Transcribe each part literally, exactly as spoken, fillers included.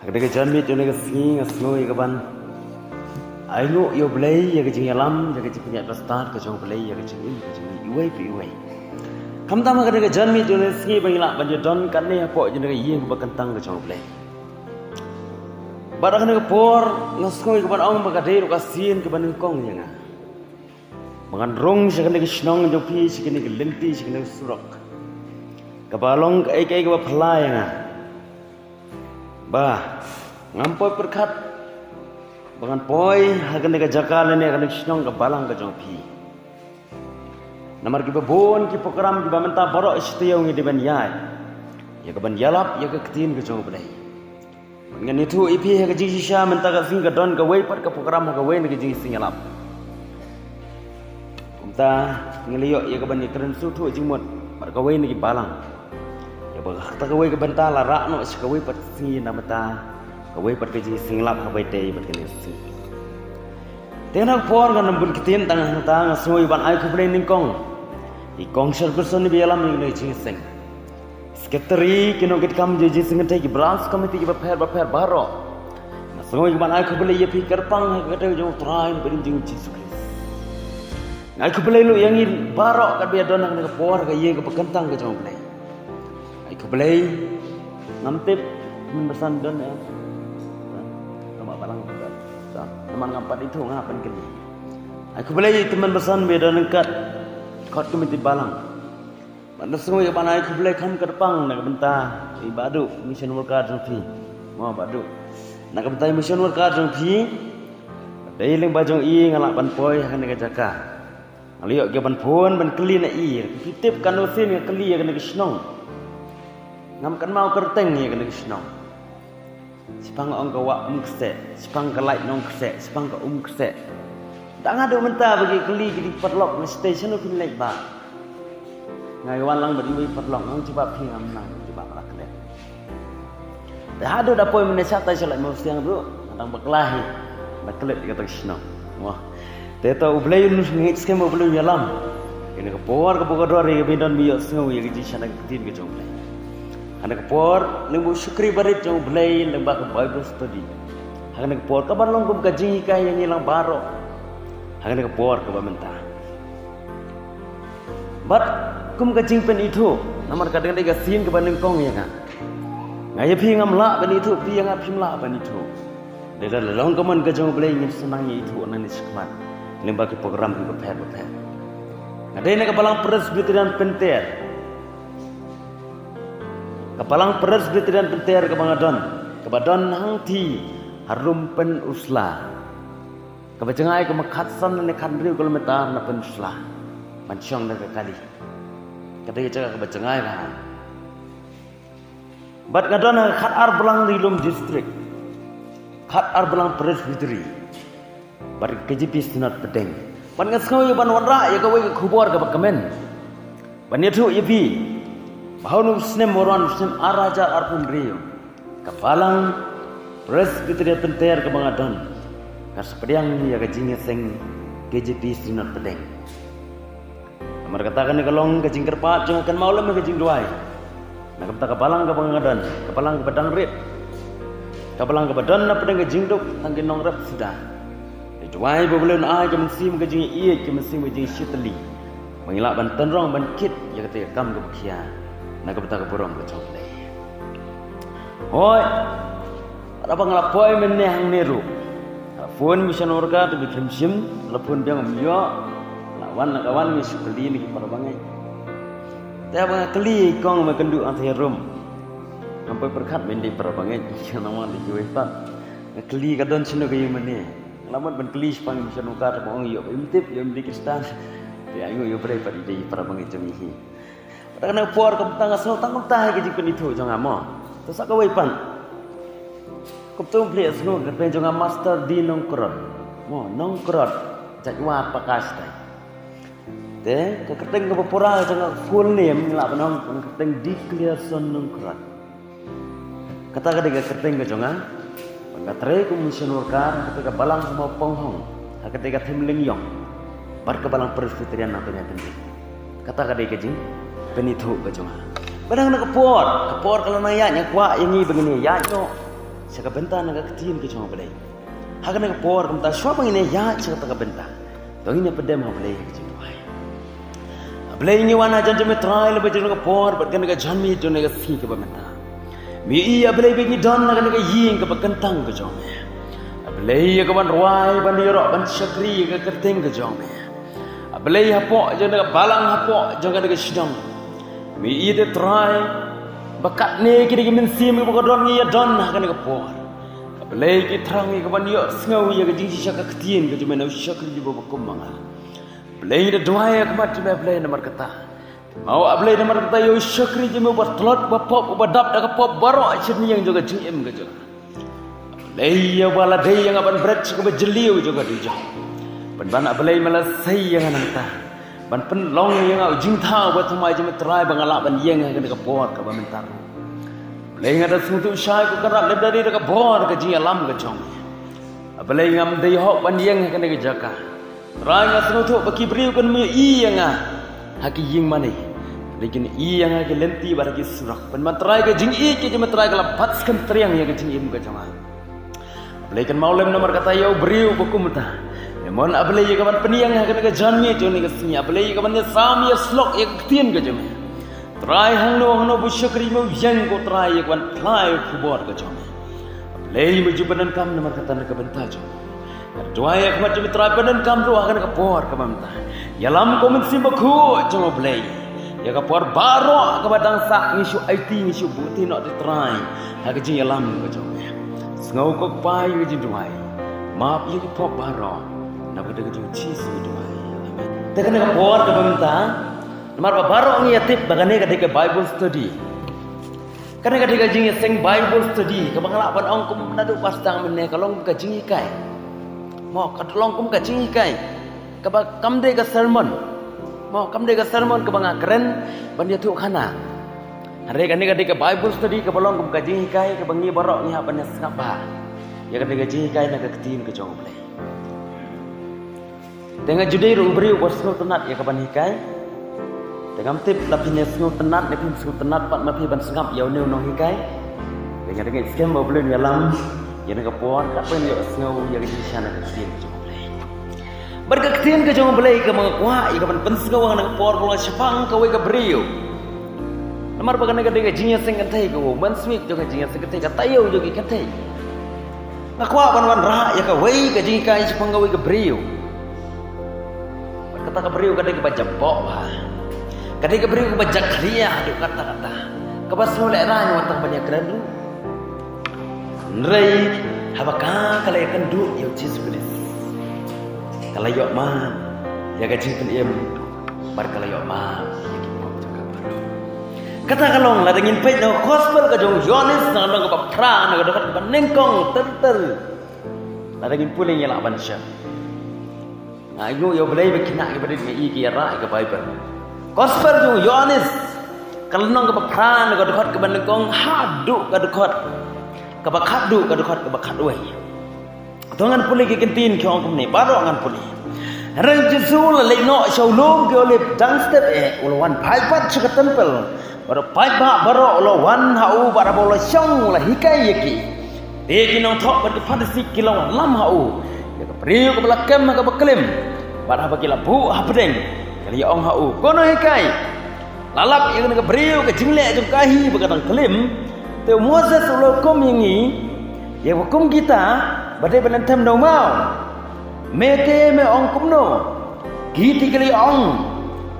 Ka dei ka janmiet jong ka sngi nga sngew ïa ka ban ai nguh ïa U Blei ïa ka jingïalam, ïa ka jingpynïaid bastad ka jong U Blei ïa ka jingim ka jong iwei pa iwei. Khamtam ha ka dei ka janmiet jong ka sngi ba ngi lah ban ïadon katne hapoh jong ka ïing ba kyntang ka jong U Blei. Bad ha kane ka por nga sngew ïa ka ban ong ba ka dei ruh ka sien ka ban nyngkong ïa nga ba ngan rung sha kane ka shnong jong phi, sha kane ka lynti, sha kane ka surok. Kaba long kaei kaei kaba phylla ïa nga ba ngam poi pyrkhat ba ngan poi ha kane ka jaka lane ha kane ka shnong ka balang ka jong phi. Namar kiba bun ki program kiba mynta baroh shi taïew ngi dei ban ïaid ïa ka ban ïalap ïa ka ktien ka jong U Blei. Ngan ïathuh ïa phi ha ka jingshisha mynta ka sngi ka don kawei pat ka program ha kawei na ka jingsngewlap. Kumta ngi la ïoh ïa ka ban ïakren sngewthuh jingmut bad kawei na ki balang. Ïa ba kata kawei ka bynta la rah noh sha kawei pat ka sngi na bynta kawei pat ka jingsngewlap ha bai tei bad kane ka sngi. Te na ka por ngan ym bun ktien tang hangta nga sngew ïa ban ai khublei nyngkong ïa i kong Sharpison iba ïalam ïa kane ka jingïaseng. Secretary, ki nongkitkam jong ka jingïaseng kynthei, ki branch committee kiba pher ba pher baroh. Nga sngew ïa ban ai khublei ïa phi kyrpang ha ka kyrteng jong U Trai bad jong U Jisu Khrist. Nga ai khublei ruh ïa ngi baroh katba ïadon ha kane ka por ha ka ïing kaba kyntang ka jong U Blei. Ai khublei. Ngam tip, tymmen basan don ïa. Tang ba balang ba don. Tang, tymmen ngam pat ithuh, nga hap ban kylli. Ai khublei ïa i tymmen basan ba ïadon ryngkat. Kot committee balang. Bad nga sngew ïa ban ai khublei kham kyrpang na ka bynta i Bah Duh, mission worker jong phi. Mo Bah Duh. Na ka bynta i mission worker jong phi. Dei lyngba jong i nga lah ban poi ha kane ka jaka. Nga la ïoh ïa ban phone ban kylli na i. Phi tip katno sien nga kylli ïa kane ka shnong. Ngam kynmaw kyrteng ïa kane ka shnong. Shipang ka ong ka Wah Umkse, shipang ka Laitumkse, shipang ka Umkse. Tang haduh mynta ba ki kylli ki dei paralok na station, u phin leit ba. Nga ïa wan lang bad iwei i paralok, nga ong jubab phi ngam nang, jubab ba la klet. Te haduh da poi mynne shatai sha Laitumkse ruh nga dang bakla hi ban klet ïa kata ka shnong. Wah. Te to U Blei un ngeit skhem, U Blei un ïalam. Kane ka por kaba kordor ïa ka ba don ba ïohsngew ïa ka jingshai ka ktien ka jong U Blei. Ha kane ka por lyngba u shakri barit jong U Blei lyngba ka Bible study. Ha kane ka por kaba long kum ka jinghikai ïa ngi lang baroh. Ha kane ka por kaba mynta. Bad kum ka jingpynithuh namar ka dang dei ka sien kaba nyngkong ïa nga. Nga ïa phi ngam lah ban ithuh, phi ïa nga phim lah ban ithuh. Dei da la long ka mon ka jong U Blei ngin sa nang ïa ithuh nangne shakhmat. Lyngba ki program kiba pher ba pher. Nga dei na ka balang Presbyterian Pynter. Ka balang Presbyterian Pynter kaba nga don, kaba don hangthie harum Pynursla. Kaba jngai kumba khatsan ne khathynriew kilometer na Pynursla ban shong da ka kali. Ka dei ka jaka kaba jngai bha. Bad nga don ha Khatar Balang Ri Lum District, Khatar Balang Presbytery, bad K J P Synod Pdeng. Bad nga sngew ïa ban wanrah ïa kawei ka khubor kaba kmen ban ïathuh ïa phi ba ha une u snem, u snem ar hajar arphew hynriew, ka balang Presbyterian Pynter kaba nga don ka sa pdiang ïa ka jingïaseng K J P Synod Pdeng. Namar kata kane ka long ka jingkyrpad jong nga, kynmaw lem ïa ka jingduwai. Na ka bynta ka balang kaba nga don, ka balang kaba dang rit, ka balang kaba don na pdeng ka jingduk tang ki nongrep suda. Ka duwai ba U Blei un ai ka mynsiem ka jingïeit, ka mynsiem ka jingshitylli, ba ngin lah ban tynrong ban kit ïa kata ka kam kaba khia na ka bynta ka burom ka jong U Blei. Hooid. Haba nga la poi mynne hangne ruh, nga la phone mission worker te bym shim, nga la phone biang ym ïoh. Nga la wan, nga la wan, nga shu kylli na ki para bangeit. Te haba nga kylli i kong ba kynduh hangta harum, ngam poi pyrkhat ba in dei para bangeit, nang wan dei kiwei pat. Nga kylli ka don shano ka ïing mane. Nga la mut ban kylli shaphang mission worker te ba ong ïoh ba im tip, ïoh im dei Khristan. Te ainguh ïoh brei pat i dei para bangeit jong ngi hi. Bad ha kane ka por kumta nga sngew tang kumta ha ka jingpynithuh jong nga mo. Te sa kawei pat. Kumta u plie sngew ka kyrteng jong nga Master D Nongkrot. Mo, Nongkrot. Jait wa Pakash tai. Te ka kyrteng kaba pura jong nga, full name ngi lah ban ong ka kyrteng Declareson Nongkrot. Kata ka dei ka kyrteng ka jong nga. Bad nga trei kum mission worker ha kata ka balang ha Mawponghong, ha kata ka thim Lyngiong, bad ka balang Presbyterian nangta Nyatending. Kata ka dei ka jingpynithuh ka jong nga. Bad ha kane ka por, ka por ka la nang ïaid, nga kwah ïa ngi ba ngin ïaid noh sha ka bynta na ka ktien ka jong U Blei. Ha kane ka por kumta shuwa ba ngin ïaid sha kata ka bynta, to ngin ïa pyndem ha U Blei ka jingduwai. A Blei, ngi wan hajan jong me Trai lyngba jong ka por bad kane ka janmiet jong kane ka sngi kaba mynta. Me ïohi A Blei ba ngi don ha kane ka ïing kaba kyntang ka jong me. A Blei, ïa kaban rwai, ban ïaroh, ban shakri ïa ka kyrteng ka jong me. A Blei, hapoh jong kane ka balang, hapoh jong kane ka shnong, me ïohi te Trai ba katne ki dei ki mynsiem kiba kordor ngi ïa don ha kane ka por. A Blei, ki thrang ïa kaban ïohsngew ïa ka jingshisha ka ktien ka jong me na u shakri jong me uba kum ma nga. Blei, ngi da duwai ha khmat jong me A Blei namar kata. Mo A Blei, namar kata ïa u shakri jong me uba tlot, uba pop, uba dap da ka pop baroh sha ïing jong ka jingim ka jong nga. Blei, ïa uba la dei ïa nga ban bret sha kaba jylliew jong ka dujok, pynban A Blei me la sei ïa nga nangta ban pynlong ïa nga u jingthaw uba thymmai jong me Trai ba nga lah ban ïeng ha kane ka por kaba mynta ruh. Blei, nga da sngewthuh shai ko Kynrad lem da dei da ka bor ka jingïalam ka jong me. A Blei, ngam dei hok ban ïeng ha kane ka jaka. Trai, nga sngewthuh ba ki briew kin ym ïohi ïa nga ha ki ïing mane. Hynrei kin ïohi ïa nga ha ki lynti bad ha ki surok. Pynban Trai, ka jingïeit ka jong me Trai ka la bat skhem triang ïa ka jingim ka jong nga. A Blei, kynmaw lem namar kata ïa u briew uba kumta. Ïa mon A Blei, ïa kaban pynïeng ha kane ka janmiet jong kane ka sngi, A Blei, ïa kaban ïasam ïasyllok ïa ka ktien ka jong me. Trai, hangno hangno ba u shakri me u ïeng ko Trai, ïa kaban phla ïa u khubor ka jong me. A Blei, me ju pyndonkam namar kata na ka bynta jong me. Nga duwai ha khmat jong me Trai, pyndonkam ruh ha kane ka por kaba mynta. Ïalam ko Mynsiem Bakhuid jong U Blei ïa ka por baroh kaba dang sah ngi shu aiti, ngi shu buhti noh te Trai ha ka jingïalam ka jong me. Sngew ko Kpa ïa ka jingduwai, map ïa ki pop baroh, na ka kyrteng ka jong U Jisu ngi duwai. Amen. Te kane ka por kaba mynta, namar ba baroh ngi ïa tip ba kane ka dei ka Bible study. Kane ka dei ka jingïaseng Bible study kaba nga lah ban ong kum naduh ba sdang mynne ka long ka jinghikai. Mo, ka long kum ka jinghikai kaba kam dei ka sermon. Mo, kam dei ka sermon kaba nga kren ban ïathuh khana. Hynrei kane ka dei ka Bible study kaba long kum ka jinghikai kaba ngi baroh ngi hap ban ïasngap bha ïa kane ka jinghikai na ka ktien ka jong U Blei. Te nga ju dei ruh u briew uba sngewtynnat ïa kaban hikai. Te ngam tip la phin ïa sngewtynnat ne phim sngewtynnat pat ma phi ban sngap ïa une u nonghikai. Te nga dang ngeit skhem ba U Blei un ïalam ïa kane ka por, kat ban ïohsngew ïa ka jingshisha na ka ktien ka jong U Blei. Bad ka ktien ka jong U Blei kaba nga kwah ïa kaban pynsngew ha kane ka por ka long shaphang kawei ka briew. Namar ba kane ka dei ka jingïaseng kynthei, ka u mynsngi jong ka jingïaseng kynthei, ka taïew jong ki kynthei. Nga kwah ban wanrah ïa kawei ka jinghikai shaphang kawei ka briew. Bad kata ka briew ka dei kaba jaboh bha. Ka dei ka briew kaba jakhlia haduh katta katta, kaba sngewlehraiñ wat tang ban ïakren ruh. Hynrei haba ka, ka la ïakynduh ïa U Jisu Khrist, ka la ïoh mad ïa ka jingpynim bad ka la ïoh mad ïa ki pop jong ka baroh. Kata ka long lada ngin peit na ka gospel ka jong u Ïoannis, na ka lynnong kaba phra, na ka dkhot kaba nyngkong ter ter. Lada ngin pule ngi lah ban shem. Nga ainguh ïa U Blei ba kine kiba dei nga i ki ïarah ïa ka Baibl. Gospel jong u Ïoannis, ka lynnong kaba phra, na ka dkhot kaba nyngkong haduh ka dkhot kaba khatduh, ka dkhot kaba khatwei. To ngan pule ki kyntien ki ong kumne, baroh ngan pule. Hynrei U Jisu u la leit noh sha u lum ki Olib, dang step eh u la wan phai pat sha ka templ. Bad u paidbah baroh u la wan ha u, bad haba u la shong u la hikai ïa ki. Te ki nongthoh bad ki Pharisi ki la wallam ha u ïa ka briew kaba la kem ha kaba klim, bad haba ki la buh hapdeng ki la ïa ong ha u, ko nonghikai, la lap ïa kane ka briew ka jingleh jong ka hi ba ka dang klim. Te u Moses u la hukum ïa ngi ïa kaba kum kita ba dei ban lynthem da u maw. Me te me ong kumno? Ki te ki la ong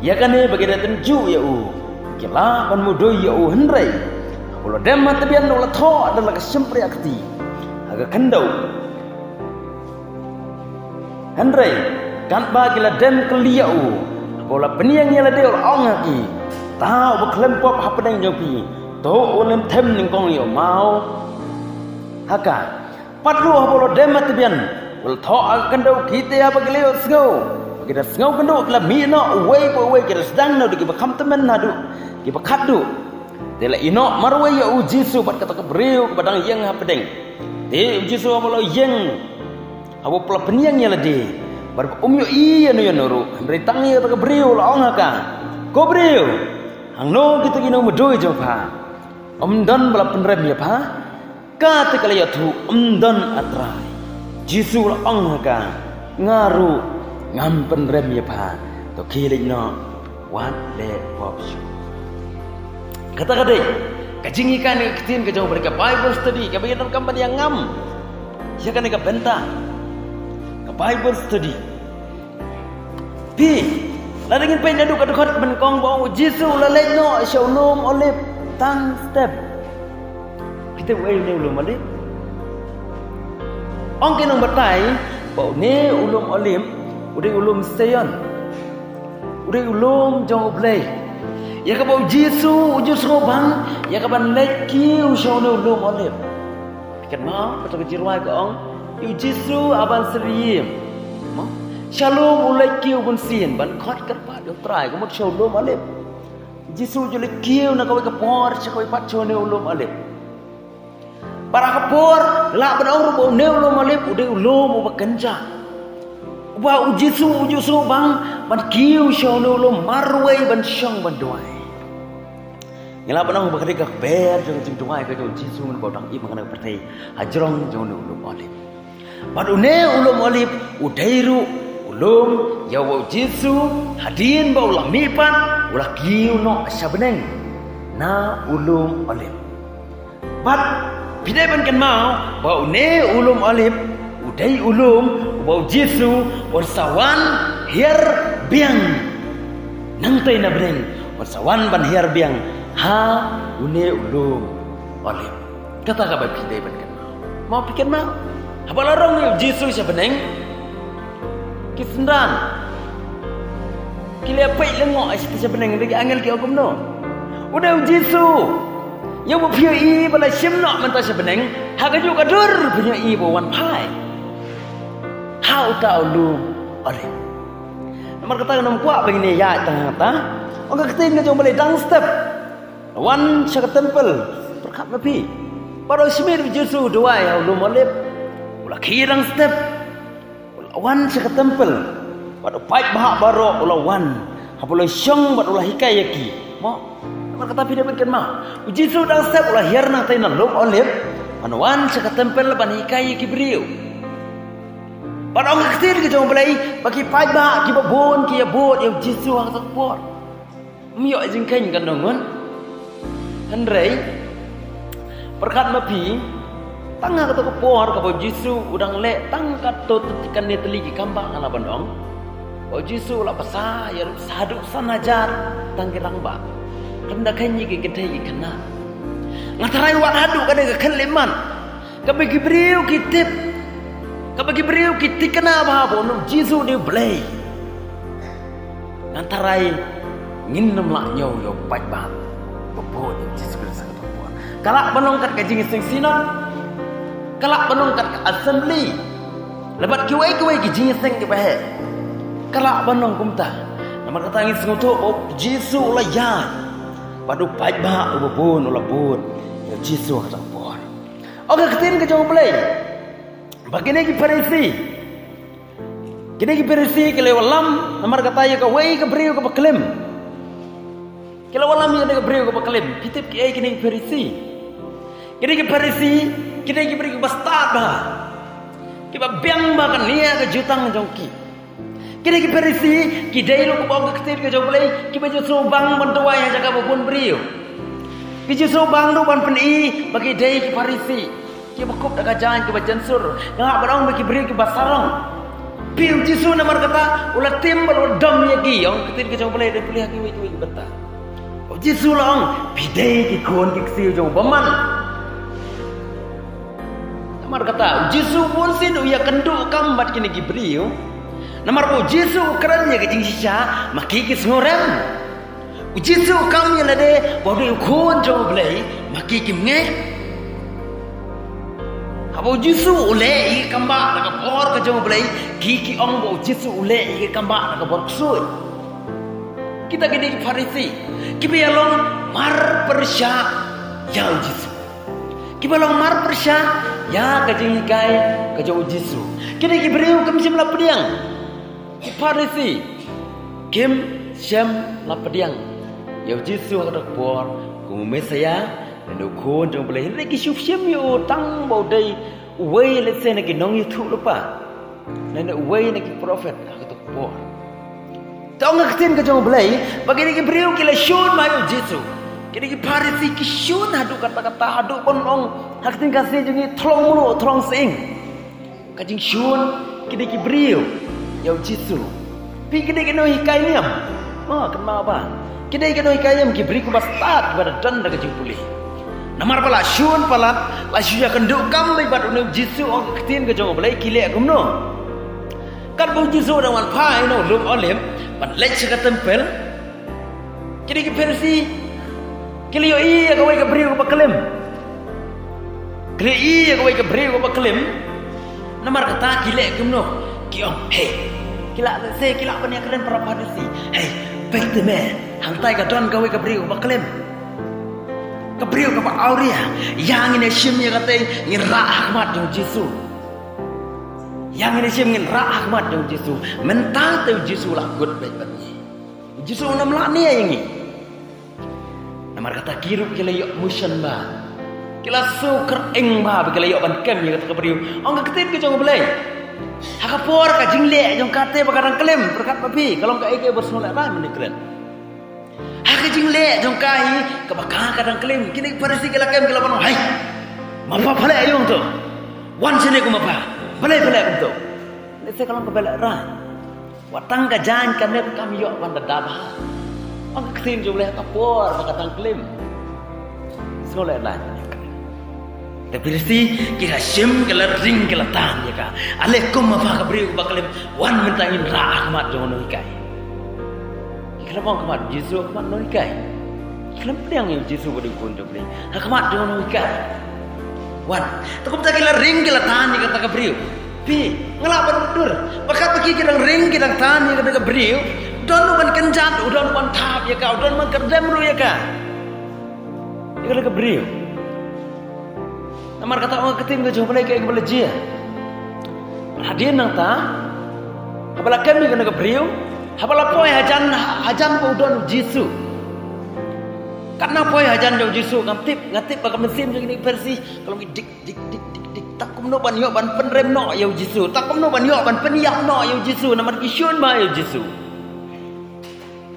ïa kane ba ki dei tynjuh ïa u, ki lah ban mudui ïa u. Hynrei haba u la dem ha tbian u la thoh da la ka shympriah kti ha ka khyndew. Hynrei katba ki la dem kylli ïa u, haba u la pynïeng ïa lade u la ong ha ki, uta uba khlem pop hapdeng jong phi, to un lynthem nyngkong ïa u maw. Ha ka Pat ruh haba u la dem ha tbian u la thoh ha ka khyndew, ki te haba ki la ïohsngew, ba ki da sngew kynduh, ki la mih noh uwei pa uwei, ki da sdang noh da kiba kham tymmen haduh kiba khatduh. Te la ïehnoh marwei ïa u Jisu bad kata ka briew kaba dang ïeng hapdeng. Te u Jisu haba u la ïeng, haba u la pynïeng ïa lade, bad um ïohi ïano ïano ruh, hynrei tang ïa kata ka briew u la ong ha ka, ko briew, hangno kita ki nongmudui jong pha? Um don ba la pynrem ïa pha? Kata ka la ïathuh, "Ym don, A Trai." Jisu la ong ha ka, "Nga ruh ngam pynrem ïa pha. To khie leit noh, wat leh pop shuh." Kata ka dei ka jinghikai ne ka ktien ka jong U Blei, ka Bible study kaba ngi donkam ban ïa ngam ïa kane ka bynta, ka Bible study. Phi, lada ngin peit naduh ka dkhot kaba nyngkong ba u Jisu u la leit noh sha u lum Olib tang step. Phi tip uei une u lum Olib? Ong ki nongbatai ba une u lum Olib u dei u lum Seion. U dei u lum jong U Blei. Ïa kaba u Jisu u ju sngewbang ïa kaban leit kiew sha une u lum Olib. Kynmaw, kata ka jingrwai ka ong, ïa u Jisu, "Haba yn syriem, mo, sha lum u leit kiew bunsien ban khot kyrpad ïa U Trai, ka mut sha u lum Olib." U Jisu u ju leit kiew na kawei ka por sha kawei pat sha une u lum Olib. Bad ha ka por, lah ban ong ruh ba une u lum Olib u dei u lum uba kynjah, uba u Jisu u ju sngewbang ban kiew sha une u lum marwei ban shong ban duwai. Ngi lah ban ong ba ka dei ka kper jong ka jingduwai ka jong u Jisu mynba u dang im ha kane ka pyrthei, hajrong jong une u lum Olib. Bad une u lum Olib u dei ruh u lum ïa uba u Jisu, hadien ba u la mihpat, u la kiew noh sha bneng na u lum Olib. Bad phi dei ban kynmaw ba une u lum Olib u dei u lum uba u Jisu un sa wan hiar biang. Nangtei na bneng un sa wan ban hiar biang ha une u lum Olib. Kata kaba phi dei ban kynmaw. Mo, phi kynmaw, haba la rong ïa u Jisu sha bneng, ki synran ki la peit lyngngoh sha bneng, te ki angel ki ong kumno? U dei u Jisu, ïa uba phi ïohi ba la shim noh mynta sha bneng, ha kajuh ka dur phin ïohi ba u wan phai ha uta u lum Olib. Namar kata ngam kwah ba ngin ïaid tang ha kata. Ong ka ktien ka jong U Blei, dang step la wan sha ka templ. Pyrkhat ma phi, baroh shi miet u Jisu u duwai ha u lum Olib, u la khie dang step, u la wan sha ka templ. Bad u paidbah baroh u la wan, haba u la shong bad u la hikai ïa ki. Mo, namar kata phi dei ban kynmaw, u Jisu dang step u la hiar nangtei na lum Olib ban wan sha ka templ ban hikai ïa ki briew. Bad ong ka ktien ka jong U Blei ba ki paidbah kiba bun ki ïa bud ïa u Jisu ha kata ka por. Ym ïoh jingkheiñ ka nongun. Hynrei pyrkhat ma phi, tang ha kata ka por kaba u Jisu u dang leh tang katto katne tylli ki kambah, nga lah ban ong ba u Jisu u la bsa ïa ruh haduh san hajar tang ki rangbah. Kynda kheiñ ïa ki kynthei ki khynnah. Nga tharai wat haduh ka dei ka khyllipmat kaba ki briew ki tip, kaba ki briew ki thikna bha ba une u Jisu u dei U Blei. Nga tharai ngin ym lah ñiew ïa u paidbah ba bud ïa u Jisu Khrist ha kata ka por. Ka lah ban long kat ka jingïaseng synod, ka lah ban long kat ka assembly, lem bad kiwei kiwei ki jingïaseng kiba heh. Ka lah ban long kumta. Namar kata ngin sngewthuh ba u Jisu u la ïaid bad u paidbah uba bun u la bud ïa u Jisu ha kata ka por. Ong ka ktien ka jong U Blei ba kine ki Pharisi, kine ki Pharisi ki la wallam namar kata ïa kawei ka briew kaba klim. Ki la wallam ïa kane ka briew kaba klim. Phi tip kiei kine ki Pharisi? Kine ki Pharisi ki dei ki briew kiba stad bha, kiba biang bha ka nia ka jutang jong ki. Kine ki Pharisi ki dei ruh, kumba ong ka ktien ka jong U Blei, kiba ju sngewbang ban duwai ha jaka ba bun briew. Ki ju sngewbang ruh ban pyni ba ki dei ki Pharisi, kiba kup da ka jaiñ, kiba jensur. Nga lah ban ong ba ki briew kiba sarong. Phi, u Jisu namar kata u la tim bad u la dom ïa ki. Ong ka ktien ka jong U Blei, da pule ha kiwei kiwei ki bynta, u Jisu u la ong, phi dei ki khun ki ksiew jong u bymman. Namar kata u Jisu bunsien u ïakynduh kam bad kine ki briew. Namar ba u Jisu u kren ïa ka jingshisha, ma ki ki sngewrem. U Jisu u kam ïa lade ba u dei u Khun jong U Blei, ma ki kim ngeit. Haba u Jisu u leh ïa ki kambah na ka bor ka jong U Blei, ki ki ong ba u Jisu u leh ïa ki kambah na ka bor ksuid. Kita ki dei ki Pharisi kiba ïalong mar pyrshah ïa u Jisu, kiba long mar pyrshah ïa ka jinghikai ka jong u Jisu. Ki dei ki briew kim shym la pdiang. Ki Pharisi kim shym la pdiang ïa u Jisu ha kata ka por kum u Messaïah, Ïa u Khun jong U Blei, hynrei ki shu shim ïa u tang ba u dei uwei lehse na ki nongïathuhlypa, ne uwei na ki prophet ha kato ka por. Te ong ka ktien ka jong U Blei ba kine ki briew ki la shun bha ïa u Jisu. Kine ki Pharisi ki shun haduh katta katta, haduh ban ong ha ka ktien Khasi jong ngi thlong mluh thlong sying. Ka jingshun kine ki briew ïa u Jisu. Phi, kine ki nonghikai niam. Mo, kynmaw ba kine ki nonghikai niam ki briew kiba stad, kiba da don da ka jingpule. Namar ba la shun palat, la shu ïakynduh kam beit bad une u Jisu, ong ka ktien ka jong U Blei, ki leh kumno? Katba u Jisu u dang wan phai na u lum Olib ban leit sha ka templ, kine ki Pharisi ki la ïohi ïa kawei ka briew kaba klim. Ki la ïohi ïa kawei ka briew kaba klim. Namar kata ki leh kumno? Ki ong, "Hei," ki la, lehse ki lah ban ïakren para Pharisi, "Hei, peit te me, hangtai ka don kawei ka briew kaba klim, ka briew kaba awria. Ïa ngin ïashim ïa kata, ngin rah ha khmat jong u Jisu. Ïa ngin ïashim, ngin rah ha khmat jong u Jisu." Mynta te u Jisu u la kut beit bad ngi. U Jisu um lah nia ïa ngi. Namar kata ki ruh ki la ïoh mission bha. Ki la shu kyrpang bha ba ki la ïoh ban kem ïa kata ka briew. Ong ka ktien ka jong U Blei, ha ka por ka jingleh jong kata ba ka dang klim, pyrkhat ma phi, ka long kaei kaei ba sngewlehrain mynta kren. Ha ka jingleh jong ka hi kaba ka, ka dang klim, kine ki Pharisi ki la kem, ki la ban ong, "Hai, mapa, balei aïu kumto? Wan shane ko mapa. Balei, balei kumto?" Lehse ka long kaba lehrain. Wat tang ka jaiñ ka nep kam ïoh ban da dap ha. Ong ka ktien jong U Blei, ha ka por ba ka dang klim, sngewlehrain. Te Pharisi ki la shim, ki la ring, ki la tan ïa ka. Ale kum mapa ka briew kaba klim, wan mynta ngin rah ha khmat jong u nonghikai. Ki khlem ong ha khmat u Jisu, ha khmat u nonghikai. Ki khlem pdiang ïa u Jisu ba dei u Khun jong U Blei. Ha khmat jong u nonghikai. Wan. Te kumta ki la ring, ki la tan ïa kata ka briew. Phi, nga lah ban mutdur ba katba ki, ki dang ring, ki dang tan ïa kata ka briew, u don uban kynjat, u don uban thap ïa ka, u don uban kyrdem ruh ïa ka, ïa kata ka briew. Namar kata ong ka ktien ka jong U Blei, kaei kaba la jia? Hadien nangta, haba la kem ïa kane ka briew, haba la poi hajan, hajan ba u don u Jisu. Katba poi hajan jong u Jisu, ngam tip, nga tip ba ka mynsiem jong kine ki Pharisi ka long dik dik dik dik dik. Tak kumno ban ïoh ban pynrem noh ïa u Jisu, tak kumno ban ïoh ban pynïap noh ïa u Jisu, namar ki shun bha ïa u Jisu.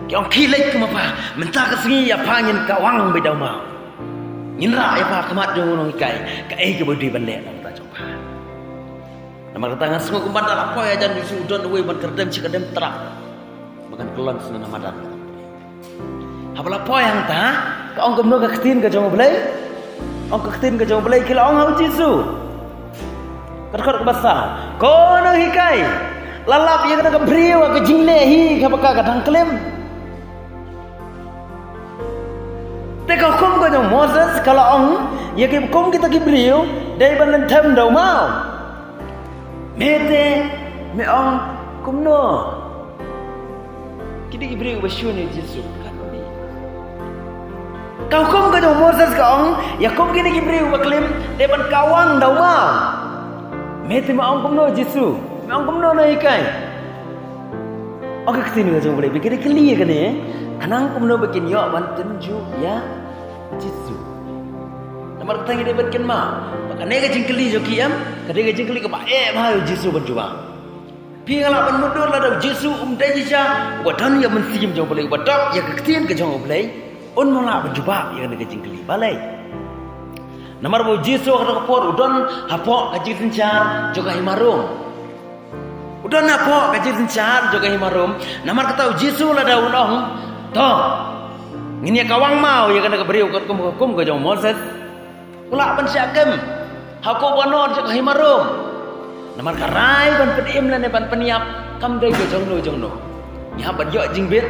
Ki ong, khie leit ko mapa, mynta ka sngi ïa pha ngin kawang beit da u maw. Ngin rah ïa pha ha khmat jong u nonghikai, kaei kaba u dei ban leh na ka bynta jong pha. Namar kata nga sngew kumba da la poi hajan u Jisu u don uwei uban kyrdem shi kyrdem trap, ba kan kyllon shuh na madan. Haba la poi hangta, ka ong kumno ka ktien ka jong U Blei? Ong ka ktien ka jong U Blei, ki la ong ha u Jisu. Ka dkhot kaba saw, ko nonghikai, la lap ïa kane ka briew ha ka jingleh hi kaba ka, ka dang klim. Te ka hukum ka jong u Moses ka la ong ïa ki, kum kita ki briew dei ban lynthem da u maw. Me te me ong kumno? Kine ki briew ba shun ïa u Jisu, ka hukum ka jong u Moses ka ong ïa kum kine ki briew ba klim dei ban kawang da u maw. Me te me ong kumno Jisu? Me ong kumno nonghikai? Ong ka ktien ka jong U Blei, ba ki dei kylli ïa kane, khnang kumno ba kin ïoh ban tynjuh ïa u Jisu. Namar kata ngi dei ban kynmaw ba kane ka jingkylli jong ki em, ka dei ka jingkylli kaba eh bha ïa u Jisu ban jubab. Phi, nga lah ban mutdur lada u Jisu um dei shisha uba don ïa ka mynsiem jong U Blei, uba dap ïa ka ktien ka jong U Blei, un ym lah ban jubab ïa kane ka jingkylli. Balei? Namar ba u Jisu ha kata ka por u don hapoh ka jingsynshar jong ka hima Rom. U don hapoh ka jingsynshar jong ka hima Rom. Namar kata u Jisu lada un ong, to, ngin ïa kawang maw ïa kane ka briew katkum ka hukum ka jong u Moses, u lah ban shah kem ha u kordonor jong ka hima Rom. Namar ka rai ban pynim lane ban pynïap kam dei ka jongno jongno. Ngi hap ban ïoh jingbit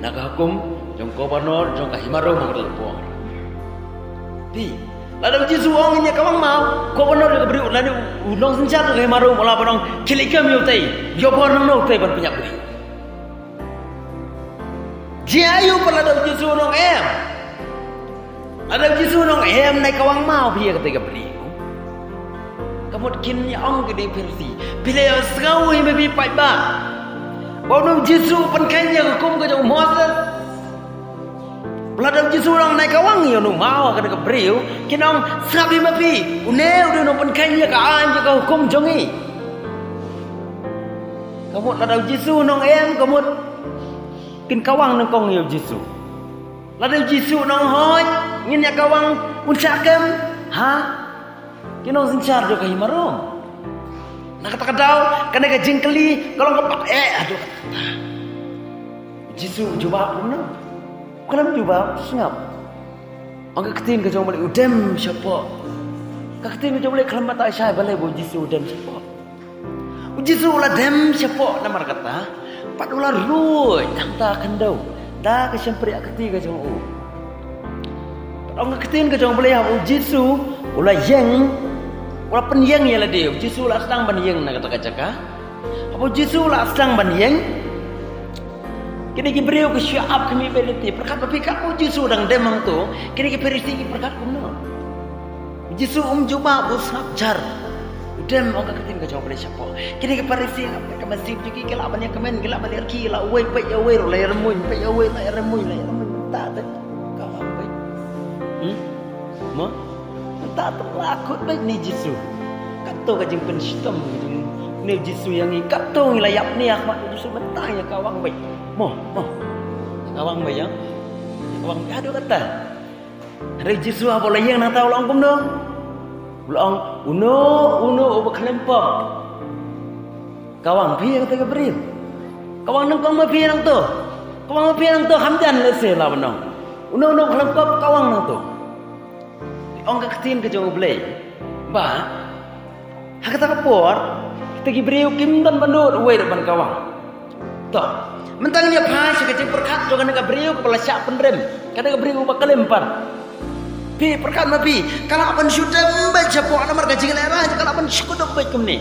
na ka hukum jong u kordonor jong ka hima Rom ha kata ka por. Phi, lada u Jisu u ong ngin ïa kawang maw, u kordonor jong ka briew lane u nongsynshar jong ka hima Rom u lah ban ong, khie leit kem ïa utei, ïoh bor nangno utei ban pynïap briew. Jia aïu pat lada u Jisu u ong em? Lada u Jisu u ong em, nai kawang maw phi ïa katei ka briew? Ka mut kin ïa ong kine ki Pharisi, phi la ïohsngew hi me phi paidbah ba une u Jisu u pynkheiñ ïa ka hukum ka jong u Moses? Lada u Jisu u ong, nai kawang ïa uno u maw ha kane ka briew, kin ong, sngap hi ma phi, une u dei u nongpynkheiñ ïa ka aiñ, ïa ka hukum jong ngi. Ka mut lada u Jisu u ong em, ka mut kin kawang nyngkong ïa u Jisu. Lada u Jisu u ong hooid, ngin ïa kawang, un shah kem, ha? Ki nongsynshar jong ka hima Rom. Na kata ka daw, kane ka jingkylli ka long kaba eh, haduh katta. Jisu u jubab kumno? U khlem jubab, sngap. Ong ka ktien ka jong U Blei, u dem shapoh. Ka ktien ka jong U Blei khlem batai shai balei ba u Jisu u dem shapoh. U Jisu u la dem shapoh namar kata, pat u la ruh hangta khyndew da ka shympriahkti ka jong u. Pat ong ka ktien ka jong U Blei, haba u Jisu u la ïeng, u la pynïeng ïa lade, u Jisu u la sdang ban ïeng na kata ka jaka. Haba u Jisu u la sdang ban ïeng, kine ki briew ki shu ap khmih beit lynti. Pyrkhat ma phi, katba u Jisu u dang dem hangto, kine ki Pharisi ki pyrkhat kumno? U Jisu um jubab, u sngap jar. U dem, ong ka ktien ka jong U Blei, shapoh. Kine ki Pharisi, nga peit ka mynsiem jong ki, ki lah ban ïa kmen, ki lah ban ïa rkhie, ki lah uwei peit ïa uwei ruh la ïa rymmuiñ, peit ïa uwei la ïa rymmuiñ, la ïa rymmuiñ. Mynta te ka wan peit. Hmm? Mo? Mynta te la kut beit une u Jisu. Kato ka jingpynshitom jong une u Jisu ïa ngi, kato ngi la ïap ne ïa khmat u Jisu, mynta ïa kawang beit. Mo, mo. Ïa kawang beit ïa. Ïa kawang beit haduh katta. Hynrei u Jisu haba u la ïeng nangta u la ong kumno? U la ong, uno, uno uba khlem pop. Kawang phi ïa kata ka briew. Kawang nyngkong ma phi nangto. Kawang ma phi nangto, kham jan lehse la ban ong. Uno, uno uba khlem pop, kawang nangto. Ong ka ktien ka jong U Blei ba ha kata ka por, kita ki briew kim don ban nud uwei ruh ban kawang. To, mynta ngin ïa phai sha ka jingpyrkhat jong kane ka briew kaba la shah pynrem, kane ka briew ba khlem pop. Phi pyrkhat ma phi, ka lah ban shu dem beit shapoh namar ka jinglehrain, ka lah ban shu kdup beit kumne.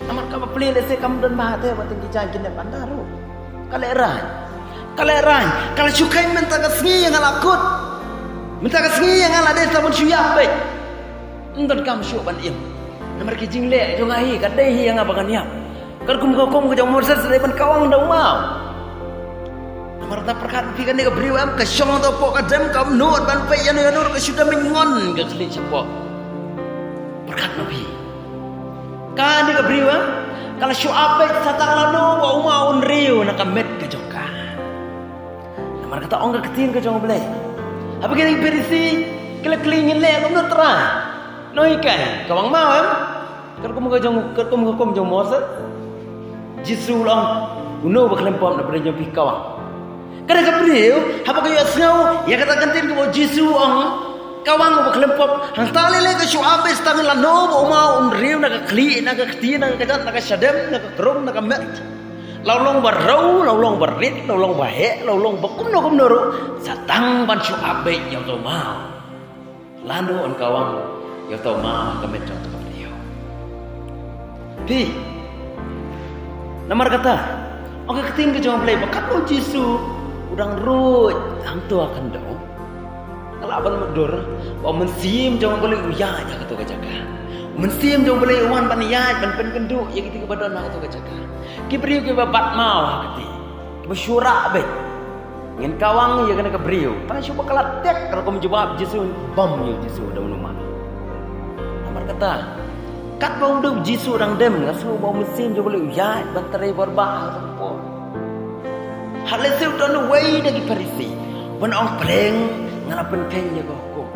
Namar kaba plie lehse kam don bha te ba teng ki jaiñ ki nep anda ruh. Ka lehrain. Ka lehrain. Ka la shu kheiñ mynta ka sngi ïa nga la kut. Mynta ka sngi ïa nga la dei tang ban shu ïap beit. Ym donkam shuh ban im. Namar ki jingleh jong nga hi ka dei hi ïa nga ba ngan ïap. Katkum ka hukum ka jong u Moses dei ban kawang da u maw. Namar kata pyrkhat phi kane ka briew em ka shong hapoh ka dem kam nud ban peit ïano ïano ruh ka shu da myngon ka khlieh shapoh. Pyrkhat ma phi. Kane ka briew, eh, ka la shu ap beit sa tang lano ba u maw un riew na ka met ka jong ka. Namar kata ong ka ktien ka jong U Blei. Haba kine ki Pharisi ki la kylli, ngin leh kumno Trai? Nonghikai, kawang maw em? Katkum ka jong, katkum ka hukum jong u Moses. Jisu u la ong, uno uba khlem pop na pdeng jong phi kawang. Kane ka briew, haba ka ïohsngew ïa kata ka ktien kaba u Jisu u ong, kawang uba khlem pop, hangta lei lei ka shu ap beit sa tang lano ba u maw un riew na ka khlieh, na ka kti, na ka kjat, na ka shadem, na ka krung, na ka met. La u long ba rew, la u long ba rit, la u long ba heh, la u long ba kumno kumno ruh, sa tang ban shu ap beit ïa uto u maw. Lano un kawang ïa uto u maw ha ka met jong uto u briew. Phi. Namar kata, ong ka ktien ka jong U Blei ba katba u Jisu u dang ruh hangto ha khyndew, ka lah ban mutdur ba u Mynsiem jong U Blei u ïaid ha kato ka jaka. U Mynsiem jong U Blei u wan ban ïaid ban pynkynduh ïa kito kiba don ha kato ka jaka. Ki briew kiba bat maw ha kti, kiba shu rah beit. Ngin kawang ïa kane ka briew. Tang shu ba ka la tek, katkum jubab Jisu, bam ïa u Jisu da u numar. Namar kata, katba u dei u Jisu u dang dem, nga sngew ba u Mynsiem jong U Blei u ïaid ban trei bor ba ha kato ka por. Haba lehse u don uwei na ki Pharisi, ban ong pleng nga la pynkheiñ ïa ka hukum.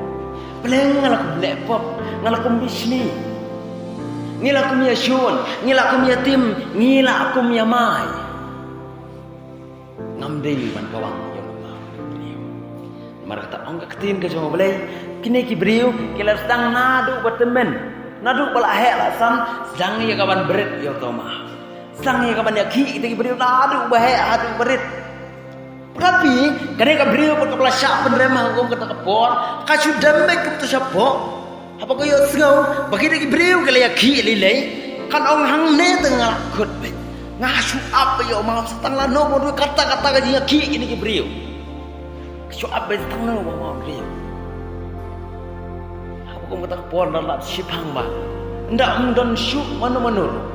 Pleng nga la kum leh pop, nga la kum bishni. Ngi la kum ïashun, ngi la kum ïatim, ngi la kum ïamai. Ngam dei ban kawang ïa u maw u briew. Namar kata ong ka ktien ka jong U Blei, kine ki briew ki la sdang naduh ba tymmen, naduh ba la heh la san, sdang ïa ka ban bret ïa uto u maw. Sdang ïa ka ban ïakhih kita ki briew naduh ba heh haduh ba rit. Pyrkhat phi, kane ka briew ba ka la shah pynrem ha kum kata ka por, ka shu dem beit kumto shapoh. Haba ka ïohsngew ba kine ki briew ki la ïakhih lei lei, kan ong hangne te nga la kut beit. Nga shu ap beit ïa u maw sa tang lano ba u dei kata kata ka jingïakhih kine ki briew. Ka shu ap beit sa tang lano ba u maw u riew. Haba kum kata ka por, la lap shiphang ba ynda ym don shuh mano mano ruh,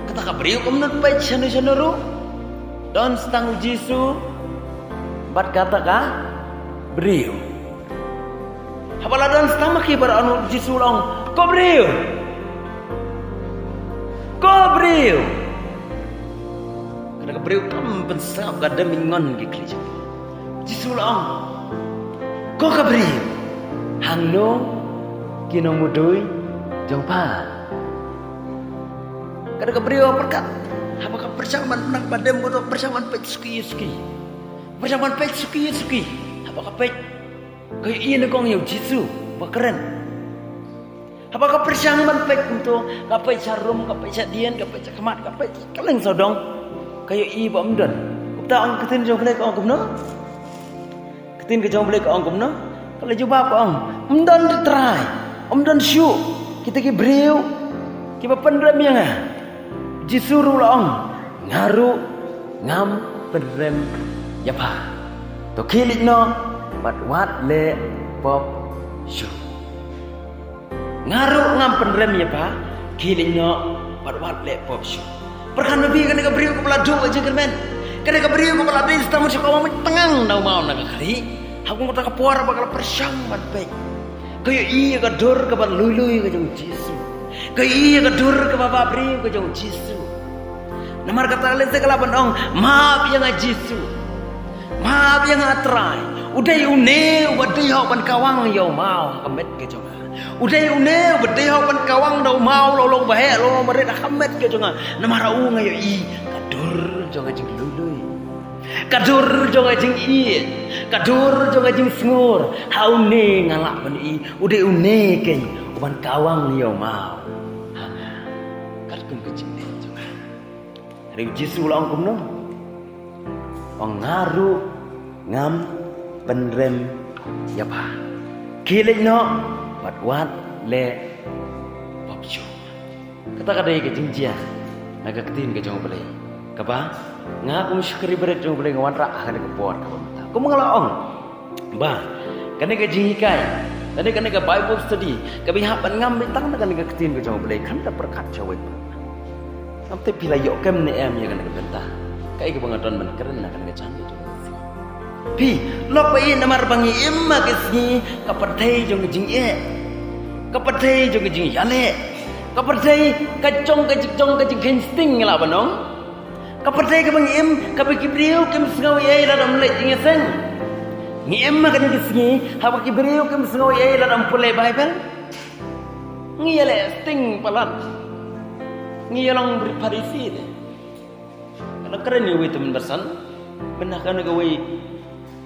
kata ka briew kam nud peit shano shano ruh. Don sa tang u Jisu. Bad kata ka briew. Haba la don stam ha ki, ba la ong, Jisu la ong, "Ko briew! Ko briew!" Kata ka briew kam pynsngap, ka dem ngon ki khlieh jong u. Jisu la ong, "Ko ka briew! Hangno ki nongmudui jong pha?" Kata ka briew pyrkhat, haba ka pyrshang ban nang ba dem, ka pyrshang ban peit suki suki. Pyrshang ban peit suki suki. Haba ka peit, ka ïohi nyngkong ïa u Jisu ba kren. Haba ka pyrshang ban peit kumto, ka peit sha rum, ka peit sha dien, ka peit sha khmat, ka peit kylleng sawdong, ka ïohi ba ym don. Kumta ong ka ktien jong U Blei, ka ong kumno? Ka ktien ka jong U Blei ka ong kumno? Ka la jubab ka ong, "Ym don, Trai. Ym don shuh kita ki briew kiba pynrem ïa nga." Jisu ruh la ong, "Nga ruh ngam pynrem ïa pha. To khie leit noh bad wat leh pop shuh. Nga ruh ngam pynrem ïa pha, khie leit noh bad wat leh pop shuh." Pyrkhat ma phi, kane ka briew kaba la duh ka jingkyrmen, kane ka briew kaba la dei stam sha ka wah, tang na u maw na ka khlieh. Ha kata ka por ba ka la pyrshang ban peit, ka ïohi ïa ka dur kaba lui lui ka jong u Jisu. Ka ïohi ïa ka dur kaba bapher ka jong u Jisu. Namar kata lehse ka lah ban ong, "Map ïa nga Jisu. Map ïa nga Trai." U dei une uba dei hok ban kawang ïa u maw ha ka met ka jong nga. U dei une uba dei hok ban kawang da u maw, la u long ba heh, la u long ba rit ha ka met ka jong nga. Namar ha u nga ïohi ka dur jong ka jinglui lui, ka dur jong ka jingïeit, ka dur jong ka jingsngur. Ha une nga lah ban ïohi, u dei une keiñ uban kawang ïa u maw ha nga. Katkum ka jingïeit jong nga. Hynrei u Jisu u la ong kumno? Ong, "Nga ruh ngam pynrem ïa pha. Khie leit noh bad wat leh pop shuh." Kata ka dei ka jingjia na ka ktien ka jong U Blei, kaba nga kum shakri barit jong U Blei nga wanrah ha kane ka por kaba mynta. Kum nga la ong ba kane ka jinghikai, kane, kane ka Bible study, kaba hap ban ngam beit tang na kane ka ktien ka jong U Blei, khamtam pyrkhat shawei. Ngam tip phi la ïoh kem ne em ïa kane ka bynta. Kaei kaba nga don ban kren na kane ka janmiet jong nga. Phi, lok ba ïeit, namar ba ngi im ha ka sngi ka pyrthei jong ka jingeh, ka pyrthei jong ka jingïaleh, ka pyrthei ka jong ka jing, jong ka jingkheiñ sting, ngi lah ban ong. Ka pyrthei kaba ngi im, kaba ki briew kim sngew ei lada ym leit jingïaseng. Ngi im ha kane ka sngi haba ki briew kim sngew ei lada ym pule Baibl. Ngi ïaleh sting palat. Ngi ïalong Pharisi te. Nga dang kren ïa uwei u tymmen basan, mynta kane kawei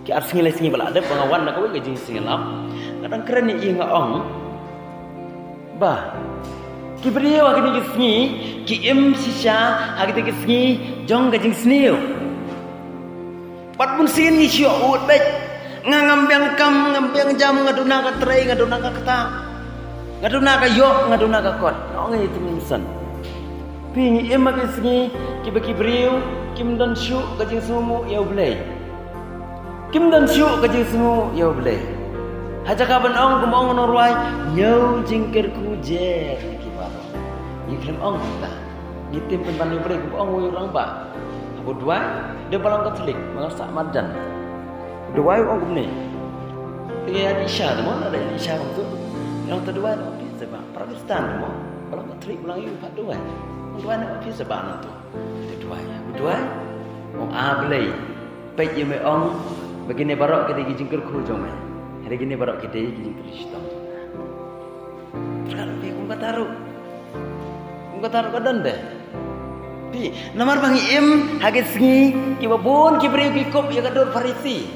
ki ar sngi lai sngi ba la dep ba nga wan na kawei ka jingsngewlap, nga dang kren ïa i, nga ong ba ki briew ha kine ki sngi ki im shisha ha kine ki sngi jong ka jingsniew. Bad bunsien ngi shu ïoh ud beit. Nga ngam biang kam, ngam biang jam, nga duna ka trei, nga duna ka ktah, nga duna ka ïoh, nga duna ka kot. Nga ong ïa i tymmen basan. Phi, ngi im ha ki sngi kiba ki briew kim don shuh ka jingsngewnguh ïa U Blei. Kim don shuh ka jingsngewnguh ïa U Blei. Ha jaka ban ong, kumba ong u nongrwai, ñiew jingkyrkhu jer ïa ki baroh. Ngi khlem ong kumta. Ngi tim pynban ïa U Blei, kumba ong uwei u rangbah. Haba u duwai, dei ba long Katholik, ba nga sah marjan. U duwai u ong kumne. Te ïa i sha te mo, lada i sha kumtu. Ngi ong te duwai na ophis te ba Protestant te mo, ba long Katholik, ba long ïa u pat duwai. Ong duwai na ophis te ba nangtu. Te duwai, u duwai. Ong, A Blei, peit ïa me ong ba kine baroh ki dei ki jingkyrkhu jong me. Hynrei kine baroh ki dei ki jingkyrkhu shitom jong nga. Pyrkhat phi, kum kata ruh, kum kata ruh ka don de. Phi, namar ba ngi im ha ki sngi kiba bun ki briew ki kup ïa ka dur Pharisi.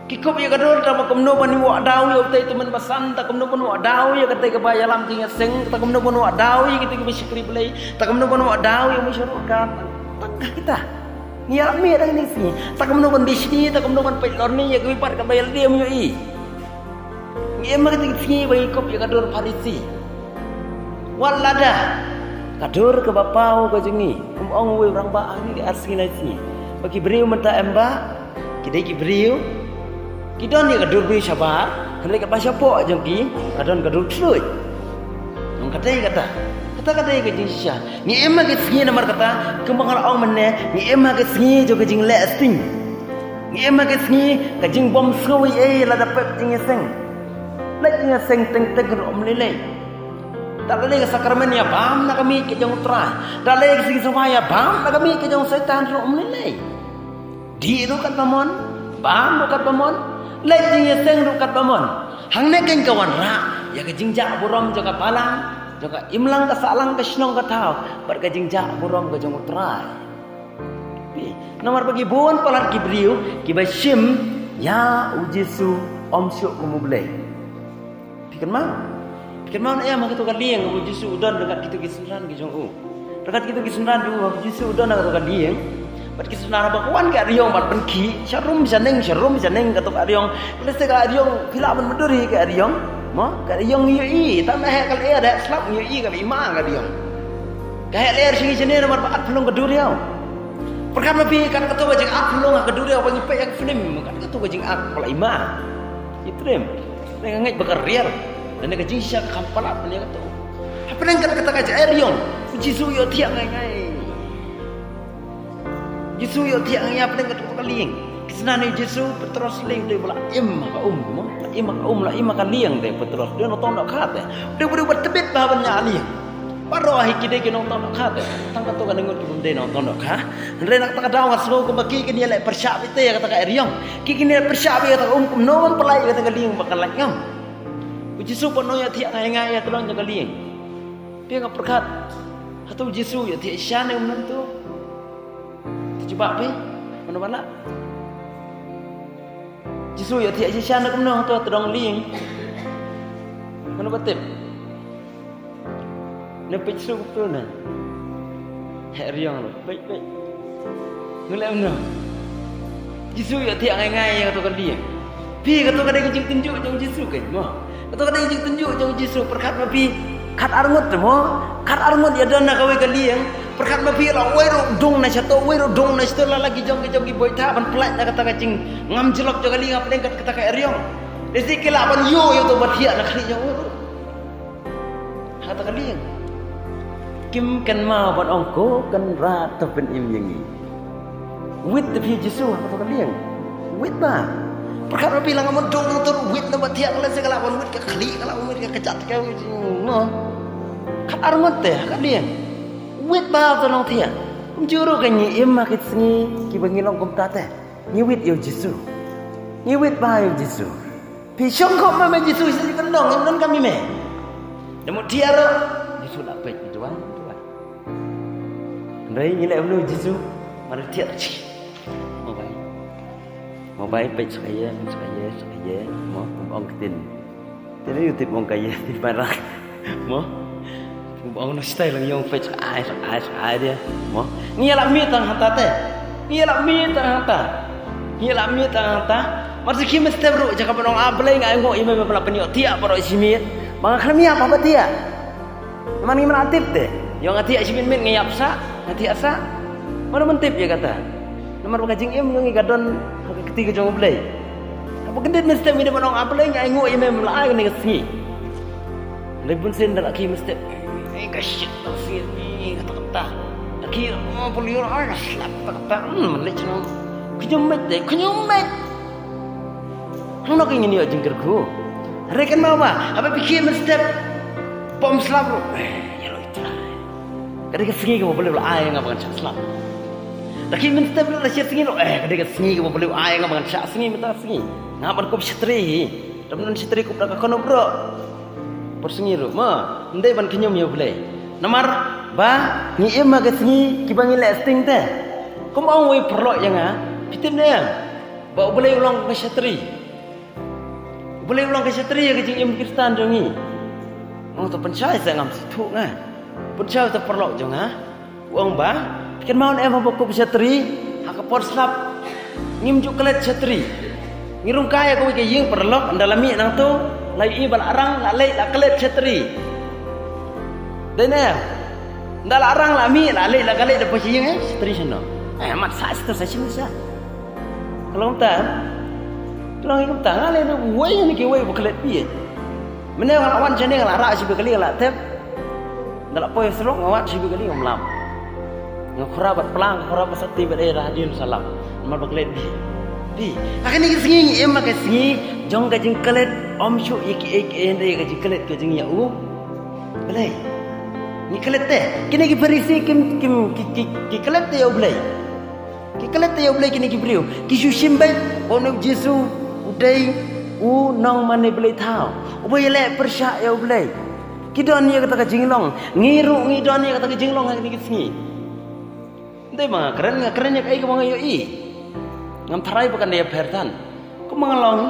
Ki kup ïa ka dur, tang ba kumno ban wad daw ïa utei u tymmen basan, tang kumno ban wad daw ïa katei kaba ïalam jingïaseng, tang kumno ban wad daw ïa kitei kiba shakri Blei, tang kumno ban wad daw ïa u mih sha dur ka, tang ka kita. Ngi ïa mih ha kine ki sngi, tang kumno ban bishni, tang kumno ban peit lorni ïa kiwei pat kaba ïalade ym ïohi. Ngi im ha kine ki sngi ba ngi kup ïa ka dur Pharisi. Wat lada ka dur kaba paw ka jong ngi, kum ong uwei u rangbah, ha kine ki ar sngi lai sngi, ba ki briew mynta em ba ki dei ki briew ki don ïa ka dur briew shabar, hynrei kaba shapoh jong ki ka don ka dur khlur. Ong katei kata, kata katei ka jingshisha. Ngi im ha ki sngi namar kata, kumba nga la ong mynne, ngi im ha ki sngi jong ka jingleh sting. Em ha ka sngi ka jingbym sngew ei ei lada pep jingïaseng. Leit jingïaseng teng teng ruh ym lei lei. Da la leh ka sakramen ïa bam na ka miej ka jong U Trai. Da la leh ka sngi sngewbha ïa bam na ka miej ka jong Soitan ruh ym lei lei. Dih ruh katba mon, bam ruh katba mon, leit jingïaseng ruh katba mon. Hangne kein ka wanrah ïa ka jingjah burom jong ka balang, jong ka imlang ka sahlang, ka shnong ka thaw, bad ka jingjah burom ka jong U Trai. Namar ba ki bun palat ki briew kiba shim ïa U Jisu ym shuh kum U Blei. Phi kynmaw? Phi kynmaw ne em ha kato ka lieng ba U Jisu u don ryngkat kito ki synran ki jong u. Ryngkat kito ki synran jong u, U Jisu u don ha kato ka lieng. Bad ki synran ba ka wan ka ariong bad pynkhih sharum shaneng, sharum shaneng kato ka ariong. Lehse ka ariong phi lah ban mudui ka ariong. Mo, ka ariong ngi ïohi, tang da heh ka lyer, da heh slap ngi ïohi kaba ima ka ariong. Ka heh lyer sha ngi shane namar ba at phyllung ka duriaw. Pyrkhat ma phi kat kato ka jingat phyllung ha ka duriaw ba ngi peit ha ka film, kat kato ka jingat ba la ima. Ki trem. Nga ngeit ba ka rial. Lane ka jingshisha ka kham palat ban ïa kato. Hapdeng kat kata ka jingariong, U Jisu u ïohthiah ngai ngai. U Jisu u ïohthiah ngai ngai hapdeng kato ka lieng. Ki synran U Jisu, Petros lei dei ba la im ha ka um, mo? La im ha ka um, la im ha ka lieng te Petros. Dei nongtong dohkha te. Dei briew ba tbit bha ban ïa lieng. Baroh hi ki dei ki nongtong dohkha te. Tang kato kane ngut ki bym dei nongtong dohkha. Hynrei na kata ka daw nga sngew kumba ki kin ïaleh pyrshah beit te ïa kata ka ariong. Ki kin ïaleh pyrshah beit ïa kata ka um kumno ban pynlait ïa kata ka lieng ba kan lait ngam. U Jisu pat u ïohthiah ngai ngai ïa ka long jong ka lieng. Phi nga pyrkhat. Hato U Jisu u ïohthiah shisha ne kumno to? To jubab phi. Mano ba lah? Jisu u ïohthiah shisha ne kumno to, to dong lieng? Mano ba tip? Ne peit suk tu na. Heh riong lo. Peit, peit. Ngulai mano? Jisu u ïohthiah ngai ngai ïa kato ka lieng. Phi, kato ka dei ka jingtynjuh jong U Jisu kein, mo? Kato ka dei ka jingtynjuh jong U Jisu, pyrkhat ma phi. Khat arngut te, mo? Khat arngut ïa don na kawei ka lieng. Pyrkhat ma phi, la wei ruh dung na shato, wei ruh dung na shato, la la ki jong ki jong ki boi tha ban pynlait na kata ka jingngam jlok jong ka lieng hapdeng kat kata ka ariong. Lehse ki lah ban ïoh ïa uto ba thiah na khlieh jong u ruh. Ha kata ka lieng. Kim kynmaw ban ong ko Kynrad to pynim ïa ngi. Wit te phi Jisu ha kata ka lieng. Wit ba. Pyrkhat ma phi, la ngam don uto ruh wit na ba thiah, lehse ka lah ban wit ka khlieh, ka lah ban wit ka kjat ka, mo. Khat arngut te ha ka lieng. Wit ba to nongthiah. Kumjuh ruh ka ngi im ha ki sngi kiba ngi long kumta te. Ngi wit ïa U Jisu. Ngi wit ba ïa U Jisu. Phi shong khop ma me Jisu, Jisu kyndong, ngam don kam ïa me. Da mut thiah ruh Jisu la peit, duwai, duwai. Hynrei ngi leh kumno Jisu? Mar thiah chi. Mo bai. Mo bai, peit sha ka ïing, sha ka ïing, sha ka ïing. Mo, kum ong ktien. Te ïa u tip ong ka ïing, tip barak. Mo? Kum ong na style lang ïong, peit sha ka ai, sha ka ai, sha ka ai de. Mo? Ngi ïa la mih tang hangta te. Ngi ïa la mih tang hangta. Ngi ïa la mih tang hangta. Mar sa khie mynstep ruh, jaka ban ong, ah, Blei nga ainguh ïa me ba la pynïohthiah baroh shi miet. Ba nga khlem ïap haba thiah. Namar ngi myn la tip te. Ïoh nga thiah shi miet miet nga ïap sah, nga thiah sah. Mano ban tip ïa kata? Namar ba ka jingim jong ngi ka don ha ka kti ka jong U Blei. Haba kyndit mynstep ngi dei ban ong, ah Blei nga ainguh ïa me ba la ai kane ka sngi. Hynrei bunsien da la khie mynstep. Ai ka shit, ka sngi, ai kata kata. Da khie, oh, pule ïa, ai ka slap kata kata. Hmm, man leh shnong. Khñium beit te, khñium beit. Hangno ka ngin ïoh jingkyrkhu? Hynrei kynmaw ba haba phi khie mynstep bym slap ruh, eh, ïa loi Trai. Ka dei ka sngi kaba U Blei u la ai ïa nga ba ngan shah slap. Da khie mynstep ruh la shit sngi ruh, eh, ka dei ka sngi kaba U Blei u ai ïa nga ba ngan shah sngi mynta ka sngi. Nga ban kup shatri hi. Dam nan shatri kup da ka kano bro. Por sngi ruh ma, ym dei ban khñium ïa U Blei. Namar ba ngi im ha ka sngi kiba ngi leh sting te. Kum ong wei paralok ïa nga, phi tip ne em? Ba U Blei u long ka shatri. U Blei u long ka shatri ïa ka jingim Khristan jong ngi. Ong to pynshai sa ngam sngewthuh nga. Pynshai to paralok jong nga. U ong ba, kynmaw ne em haba kup shatri ha ka por slap. Ngim ju klet shatri. Ngi rung kai ïa kawei ka ïing paralok, ynda la mih nangto, la ïohi ba la arang, la leit, la klet shatri. Dei ne em? Ynda la arang, la mih, la leit, la klet, da poi sha ïing, eh, shatri shano? Eh, mat sa shatri sa shatri sa. Ka long kumta, ka long kumta, nga leh na uwei na kiwei ba klet phi. Mynne nga la wan shane nga la rah shibit kali nga la tep. Nga la poi surok nga wan shibit kali ngam lap. Nga khura bad plang, nga khura bad sati bad ei, la hadien sa lap. Namar ba klet phi. Phi, ha kine ki sngi ngi im ha ka sngi jong ka jingklet, ym shuh ïa kiei kiei hynrei ka jingklet ka jong ïa U Blei. Ngi klet te, kine ki Pharisi kim, kim, ki, ki, ki klet te ïa U Blei. Ki klet te ïa U Blei kine ki briew. Ki shu shim beit ba une U Jisu u dei u nongmane blei thaw, uba ïaleh pyrshah ïa U Blei. Ki don ïa kata ka jinglong. Ngi ruh ngi don ïa kata ka jinglong ha kine ki sngi. Hynrei ba nga kren, nga kren ïa kaei kaba nga ïohi. Ngam tharai ba kan ïapher than. Kumba nga long,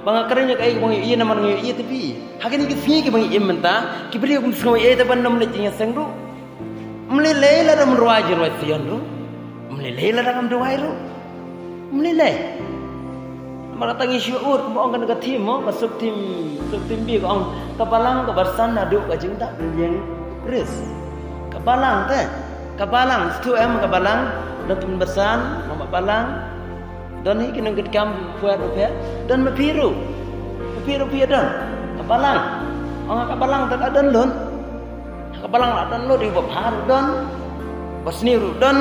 ba nga kren ïa kaei kaba nga ïohi namar nga ïohi ïa tapi. Ha kine ki sngi kiba ngi im mynta, ki briew kim sngew ei ei te ban ym leit jingïaseng ruh. Ym lei lei lada ym rwai jingrwai Sion ruh. Ym lei lei lada ngam duwai ruh. Ym lei lei. Namar kata ngi shu ud, kumba ong kane ka theme mo, ka sub theme, sub theme B ka ong, ka balang kaba san haduh ka jingdap rynïeng Khrist. Ka balang te, ka balang, shu em ka balang, don tymmen basan, nang ba balang. Don hi ki nongkitkam phuh phuh, don ma phi ruh. Ma phi ruh phi don. Ka balang. Ong ka balang te la don lut. Ka balang la don lut, uba bha ruh don. Ba sniew ruh don.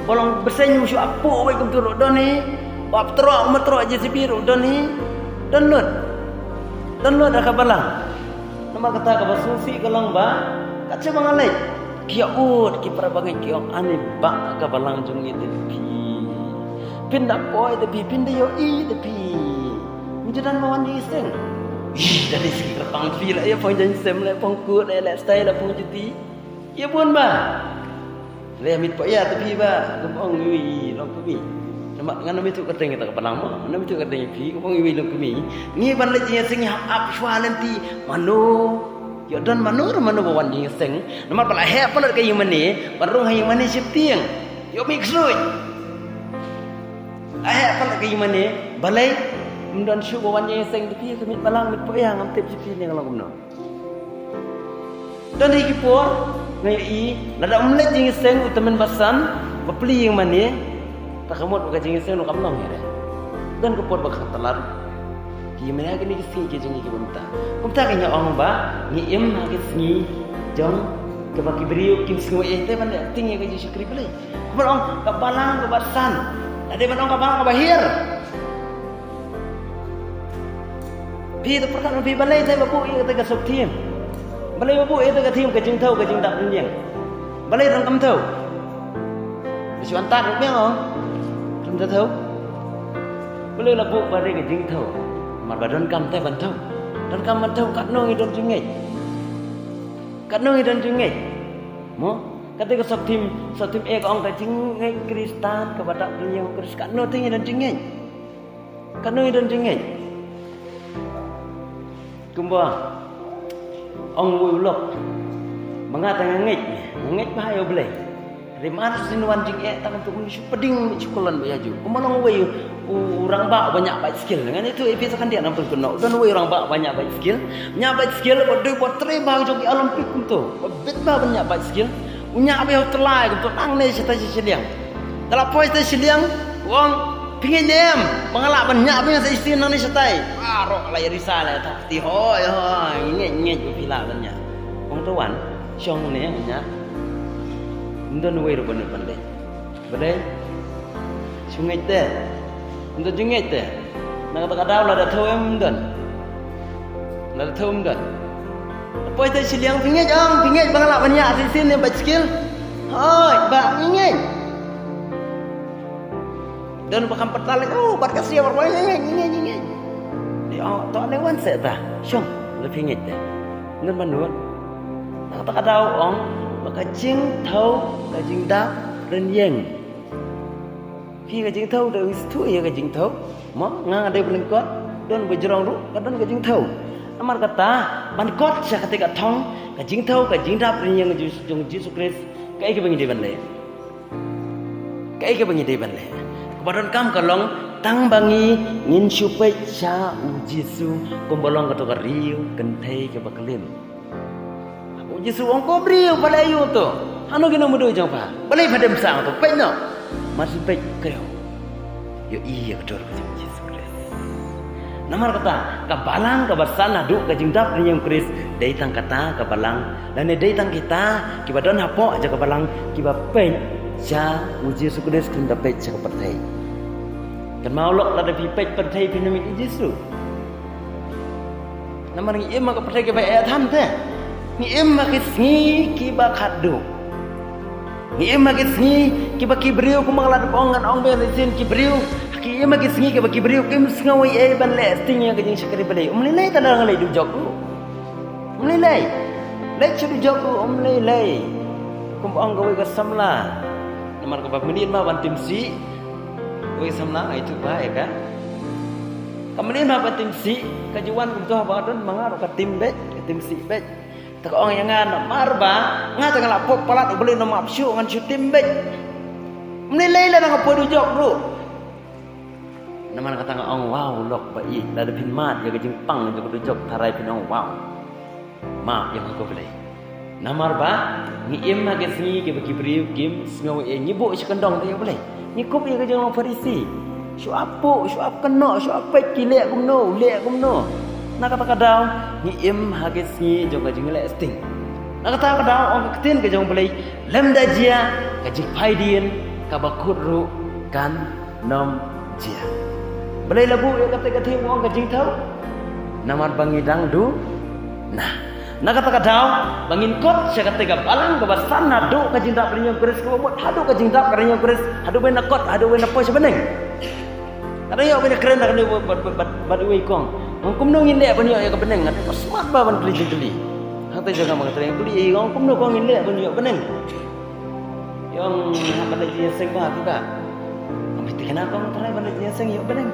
Ba long bseiñ u shu ap phuh wei kumtu ruh don hi. Ba troh ma troh J C B ruh don hi. Don lut. Don lut ha ka balang. Namar kata kaba sngewsih ka long ba, kat shaba nga leit, ki ïa ud, ki para bangeit ki ong, ani bah ka balang jong ngi te phi. Phin da poi te phi, phin da ïohi te phi. Mynta don ba wan jingïaseng. Ih, da dei shisha ka pang phi la ïa phong jaiñsem, la phong kut, la ïa leh style, la phong juti. Ïa bun ba. Leh mit poi ïa te phi ba, ngam ong iwei long kmie. Namar ngan ym ithuh kyrteng ïa ta ka balang mo, ngan ym ithuh kyrteng ïa phi, ngam ong iwei long kmie. Ngi ban leit jingïaseng ngi hap ap shuwa lynti. Mano ïoh don mano ruh mano ba wan jingïaseng. Namar ba la heh palat ka ïingmane, ban rung ha ïingmane sheptieng. Ïoh mih ksuid. La heh palat ka ïingmane, balei ym don shuh ba wan jingïaseng te phi, te mit balang mit poi ïa, ngam tip sha phi ne nga long kumno. Don hi ki por nga ïohi, lada ym leit jingïaseng u tymmen basan, ba plie ïingmane, ta ka mut ba ka jingïaseng ruh kam long ïa re. Don ka por ba ka khatlan. Ki ïingmane ha kine ki sngi ki jong ngi ki bynta. Kumta ka ngi ong ba ngi im ha ki sngi jong kaba ki briew kim sngew ei ei te ban leh acting ïa ka Jisu Khrist Blei. Kumba ong ka balang kaba san. Lada ban ong ka balang kaba hiar. Phi te pyrkhat ma phi balei te ba buh ïa kata ka sub theme. Balei ba buh ïa kata ka theme ka jingthew ka jingdap rynïeng. Balei dang kam thew. Ba shu antat ruh biang ong. Kam thew. Balei la buh ba dei ka jingthew. Namar ba donkam te ban thew. Donkam ban thew katno ngi don jingngeit. Katno ngi don jingngeit. Mo? Kata ka sub theme, sub theme A ka ong ka jingngeit Khristan kaba dap rynïeng Khrist, katno te ngi don jingngeit. Katno ngi don jingngeit. Kumba ong uwei u lok. Ba nga te nga ngeit, nga ngeit bha ïa U Blei. Hynrei mar shu wan jingeh tang tu un shu pdeng shu kyllon ba ïa ju. Kumba long uwei u, u rangbah ba ñiah baiskil. Ngan ïathuh ïa phi sa khyndiat nang pynkynnoh. Don uwei u rangbah ba ñiah baiskil. Ñiah baiskil ba dei ba trei bha jong ki Olympic kumto. Ba bit bha ban ñiah baiskil. U ñiah ba ïa u tlai kumto nangne shatai sha shiliang. Te la poi shatai shiliang, u ong, phi ngeit ne em ba nga lah ban ñiah ba nga sa shisien nangne shatai. Baroh la ïa risa la ïa thok kti, hooid hooid, ngi ngeit, ngi ngeit ba phi lah ban ñiah. Ong to wan, shong ne, ñiah. Ym don uwei ruh ban leit ban leit. Balei? Shu ngeit te. Ym don jingngeit te. Na kata ka daw lada thew em ym don. Lada thew ym don. Poi te shiliang phi ngeit ong, phi ngeit ba nga lah ban ñiah shisien ne baiskil. Hooid, ba ngi ngeit. Don ba kham patal, oh, bat ka sia, ngi ngeit, ngi ngeit, ngi ngeit. Dei ong, to ne wan seh ta. Shong, lada phi ngeit te. Ym don ban nud. Na kata ka daw ong, ba ka jingthew, ka jingdap rynïeng. Phi ka jingthew, da ïa sngewthuh ïa ka jingthew. Mo, nga nga dei ba lyngkot, don ba jrong ruh, ka don ka jingthew. Namar kata, ban kot sha kata ka thong, ka jingthew, ka jingdap rynïeng jong Jisu Khrist, kaei kaba ngi dei ban leh. Kaei kaba ngi dei ban leh. Kaba donkam ka long, tang ba ngi ngin shu peit sha u Jisu, kumba long kato ka riew kynthei kaba klim. U Jisu u ong ko briew, balei aïu to? Hano ki nongmudui jong pha? Balei pha dem sah to? Peit noh. Mar shu peit, keiñ ïohi ïa ka dur ka jong u Jisu Khrist. Namar kata, ka balang kaba san haduh ka jingdap rynïeng Khrist, dei tang kata ka balang, lane dei tang kita kiba don hapoh jong ka balang, kiba peit sha u Jisu Khrist, kim da peit sha ka pyrthei. Kan mau lok lada phi peit pyrthei phin ym mih ïa u Jisu. Namar ngi im ha ka pyrthei kaba eh than te. Ngi im ha ki sngi kiba khatduh. Ngi im ha ki sngi kiba ki briew kumba la dep ong ngan ong ba shisien ki briew. Ki im ha ki sngi kiba ki briew kim sngew ei ei ban leh sting ïa ka jingshakri Blei. Um lei lei tang da nga leh dujok ruh. Um lei lei. Leh shu dujok ruh um lei lei. Kum ong kawei ka samla. Namar kaba mynnin ma ban tim sih. Kawei ka samla nga ïathuh ba ïa ka. Ka mynnin ma ban tim sih, ka ju wan kumto ba don ma nga ruh ka tim beit, ka tim sih beit. Te ka ong ïa nga namar ba nga te nga la pop palat, U Blei un ym map shuh, ngan shu tim beit. Um lei lei lada nga poi dujok ruh. Namar kata nga ong wow lok ba ïeit, lada phin mad ïa ka jingpang jong ka dujok tharai phin ong wow. Map ïa nga ko Blei. Namar ba ngi im ha ka sngi kiba ki briew kim sngew ei, ngi buh sha kyndong ïa U Blei. Ngi kup ïa ka jinglong Pharisi. Shu ap buh, shu ap kynnoh, shu ap peit ki leh kumno, leh kumno. Na kata ka daw ngi im ha ka sngi jong ka jingleh sting. Na kata ka daw ong ka ktien ka jong U Blei, lymda jia ka jingphaidien, kaba kut ruh kan nym jia. Balei la buh ïa kata ka theme ong ka jingthew? Namar ba ngi dang duna. Na kata ka daw ba ngin kot sha kata ka balang kaba san, naduh ka jingdap ka ri Khrist kaba mut haduh ka jingdap ka ri Khrist, haduh ba ngin kot, haduh ba ngin poi sha bneng. Ka dang ïoh ba ïa kren da kane bad, bad, bad, bad uwei kong. Ong kumno ngin leh ban ïoh ïa ka bneng, nga dang smat ba ban kylli jingkylli. Hangta jong nga ma nga trei kylli, ong kumno kong ngin leh ban ïoh bneng. Ïong ha ban leit ïaseng ba tu ka. Ong phi thikna kong trai ban leit ïaseng ïoh bneng.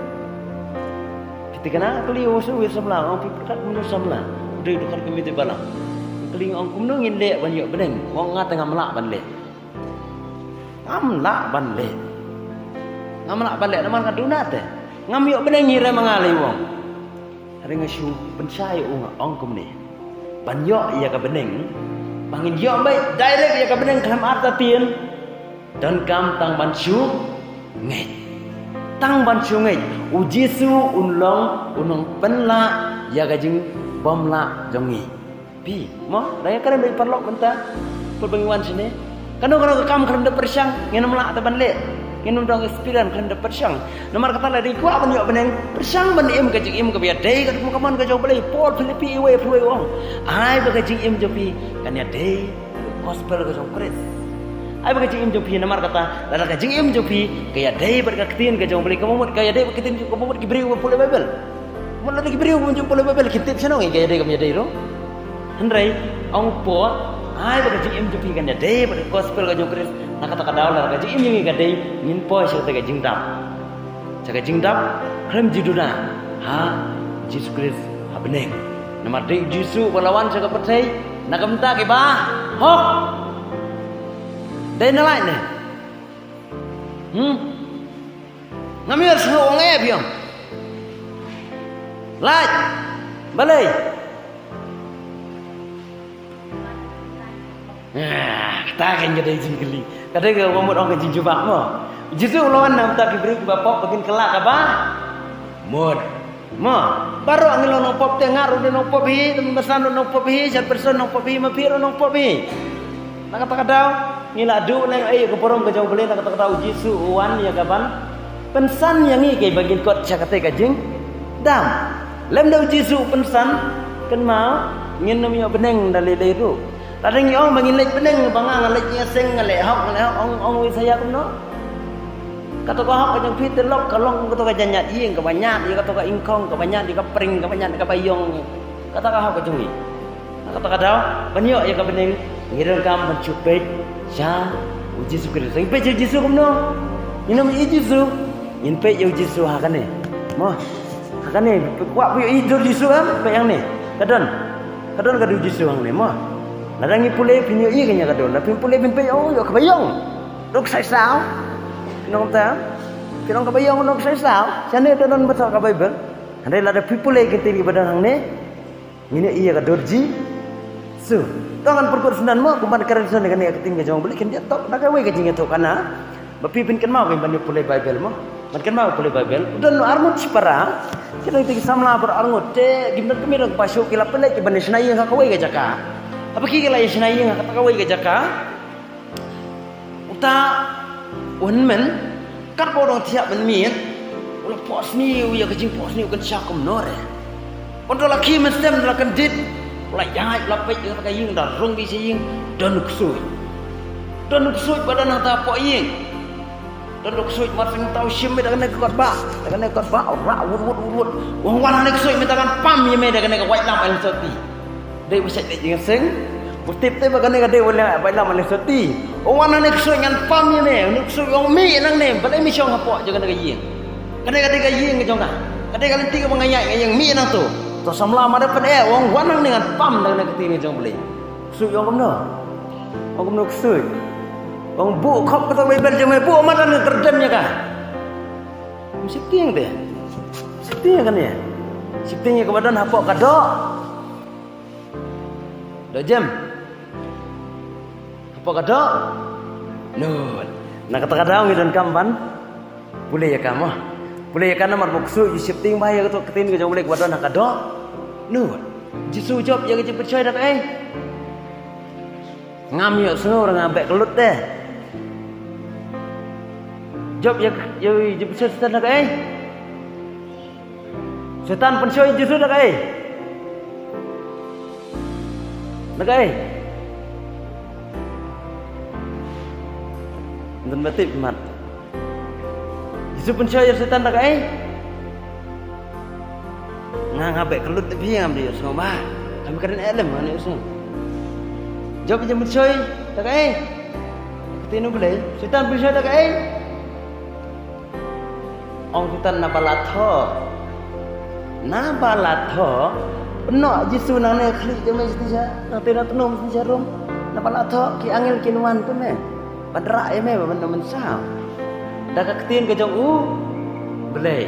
Phi thikna kylli u su wi samla, ong phi pyrkhat mano samla. Dei dukhan kami te balang. Kylli ong kumno ngin leh ban ïoh bneng. Ong nga te ngam lah ban leh. Ngam lah ban leh. Ngam lah ban leh namar nga duna te. Ngam ïoh bneng ngi re ma nga lei wong. Hynrei nga shu pynshai u nga ong kumne. Ban ïoh ïa ka bneng, ba ngin ïoh beit direct ïa ka bneng khlem artatien. Donkam tang ban shu ngeit. Tang ban shu ngeit. U Jisu un long, un long pynlah ïa ka jingbymlah jong ngi. Phi, mo, da ïa kren bad paralok mynta. Pynban ngi wan shane. Kano kano ka kam khlem da pyrshang, ngin ym lah te ban leh. Ngin ym don experience khlem da pyrshang. Namar kata lada ngi kwah ban ïoh bneng, pyrshang ban im ka jingim kaba ïadei katkum ka mon ka jong U Blei. Paul Philippi wei phew wei u ong, ai ba ka jingim jong phi kan ïadei gospel ka jong Khrist. Ai ba ka jingim jong phi namar kata lada ka jingim jong phi ka ïadei bad ka ktien ka jong U Blei, kaba mut ka ïadei bad ka ktien jong, kaba mut ki briew ba pule Baibl. Mut lada ki briew ba pule Baibl ki tip shano ngi ka ïadei kam ïadei ruh. Hynrei ong Paul, ai ba ka jingim jong phi kan ïadei bad ka gospel ka jong Khrist. Na kata ka daw lada ka jingim jong ngi ka dei, ngin poi sha kata ka jingdap, sha ka jingdap khlem ju duna ha Jisu Khrist ha bneng. Namar dei u Jisu ba la wan sha ka pyrthei na ka bynta kiba hok. Dei na lait ne? Hmm? Ngam ïoh sngew ong eh biang. Lait. Balei? Ah, kata kan ka dei jingkylli. Ka dei kaba mut ong ka jingjubab mo. Jisu u la wan na ka bynta ki briew kiba pop ba kin kylla kaba mut. Mo. Baroh ngi long nongpop te, nga ruh dei nongpop hi, Tymmen Basan ruh nongpop hi, Sharphersong nongpop hi, ma phi ruh nongpop hi. Na kata ka daw ngi la duh leng ei ka burom ka jong U Blei, na kata ka daw u Jisu u wan ïa kaban pynsan ïa ngi, kaei ba ngin kot sha kata ka jingdap. Lymda u Jisu u pynsan, kynmaw ngin nym ïoh bneng da lei lei ruh. Lada ngi ong ba ngin leit bneng, ba nga nga leit ïaseng, nga leh hok, nga leh hok, ong, ong u Isaïah kumno? Kato ka hok ka jong phi te lok ka long kato ka jaiñiat ïing kaba ñiad ïa kato ka ingkhong, kaba ñiad ïa ka pring, kaba ñiad ïa ka baïong. Kata ka hok ka jong ngi. Kata ka daw ban ïoh ïa ka bneng, ngi donkam ban shu peit sha u Jisu Khrist. Ngi peit sha u Jisu kumno? Ngin ym ïohi Jisu, ngin peit ïa u Jisu ha kane. Mo. Ha kane, kwah phi ïohi dur Jisu em, peit hangne. Ka don. Ka don ka dur Jisu hangne mo. Lada ngi pule phin ïohi kane ka dur. Lada phim pule phin peit, oh, ïoh ka baïong. Dok sai saw. Phin ong ta. Phin ong ka baïong dok sai saw. Shane da don bad ka Baibl. Hynrei lada phi pule ki ktien kiba don hangne, ngin ïohi ïa ka dur Jisu. To ngan pynkut sngewbha mo, kumban kren sngewbha kane ka ktien ka jong U Blei, kan ïa tok da kawei ka jingïathuhkhana. Ba phi phin kynmaw, kan ban ïa pule Baibl mo. Ban kynmaw pule Baibl. U don arngut shipara. Ki don ki samla baroh arngut te, kim don kmie, don kpa shuh, ki la pynleit ki ban ïa shna ïing ha kawei ka jaka. Haba ki ki la ïa shna ïing ha kata kawei ka jaka, uta u hynmen, katba u dang thiah ban miet, U la phohsniew ïa ka jingphohsniew kan sha kumno re. Hynrei la khie mynsiem la kyndit. U la ïaid la peit ïa ka ïing, da rung beit sha ïing, don u ksuid. Don u ksuid ba don hangta hapoh ïing. Don u ksuid, mar shu tau shim beit da kane ka kot bah, da kane ka kot bah, u rah wut wut wut wut. U ong, wan hangne ksuid, mynta ngan pam ïa me da kane ka waitlam Alin Sotti. Dei ba shait leit jingïaseng, u tip te ba kane ka dei waitlam Alin Sotti. U ong, wan hangne ksuid, ngan pam ïa me. Une u ksuid u ong, mih nangne, balei me shong hapoh jong kane ka ïing? Kane ka dei ka ïing ka jong nga. Ka dei ka lynti kaba nga ïaid nga ïeng, mih nangto. To samla mar ba pyneh, u ong, wan hangne ngan pam da kane ka ktien ka jong U Blei. Ksuid u ong kumno? U ong kumno ksuid? U ong, buh khop kato ka Baibl jong me, buh madan, nga kyrdan ïa ka. Ym sheptieng te. Sheptieng ïa kane. Sheptieng ïa kaba don hapoh ka doh. Doh jem. Hapoh ka doh. Nud. Na kata ka daw ngi donkam ban pule ïa ka mo. Pule ïa ka namar ba u ksuid u sheptieng bha ïa kato ka ktien ka jong U Blei kaba don ha ka doh. Nud. Jisu u jop ïa ka jingpynshoi da kaei? Ngam ïohsngew, nga beh kyllut te. Jop ïa, ïa, ïa, jop ïa Soitan da kaei? Soitan pynshoi Jisu da kaei? Da kaei? Ym don ba tip mat. Jisu pynshoi ïa Soitan da kaei? Nga, nga beh kyllut te phi, ngam da ïohsngew ba. Kam kren eh lem, ngam da ïohsngew. Jop ïa Jisu pynshoi da kaei? Ka ktien U Blei. Soitan pynshoi da kaei? Ong Soitan, naba la thoh. Naba la thoh. Pynnoh Jisu nangne khlieh jong me shisha, nangte na tnum shisha rum. Naba la thoh, ki angel kin wan te me. Ban rah ïa me, ban ym mynsaw. Da ka ktien ka jong U Blei.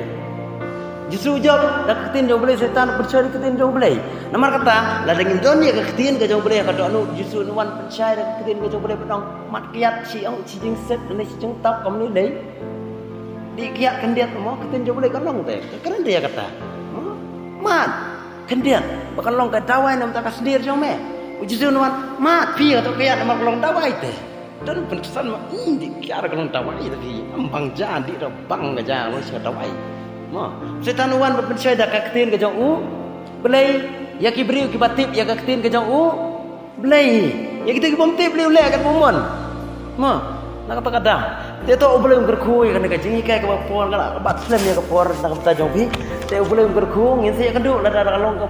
Jisu u jop da ka ktien jong U Blei, Soitan u pynshoi da ka ktien jong U Blei. Namar kata, lada ngim don ïa ka ktien ka jong U Blei ha ka dohnud, Jisu un wan pynshoi da ka ktien ka jong U Blei, ban ong, mat kiad shi ong shi jingset, ne shi jingtap kumne lei. Dih kiad khyndiat mo, ka ktien jong U Blei ka long te. Ka kren te ïa kata. Mo? Mat khyndiat. Ba ka long ka dawai na bynta ka snier jong me. U Jisu un wan, mat phi kato ka kiad namar ka long dawai te. Don pynsan ma, mm, dih kiad ka long dawai te phi. Ym bang ja, dih da bang ka ja, long shi ka dawai. Mo. Soitan u wan ban pynshoi da ka ktien ka jong U Blei ïa ki briew kiba tip ïa ka ktien ka jong U Blei. Ïa kita ki bym tip lei u leh katba mon. Mo, na kata ka daw. Te to U Blei un kyrkhu ïa kane ka jinghikai kaba por, kaba slem ïa ka por na ka bynta jong phi. Te U Blei un kyrkhu, ngin sa ïakynduh lada ka long ka,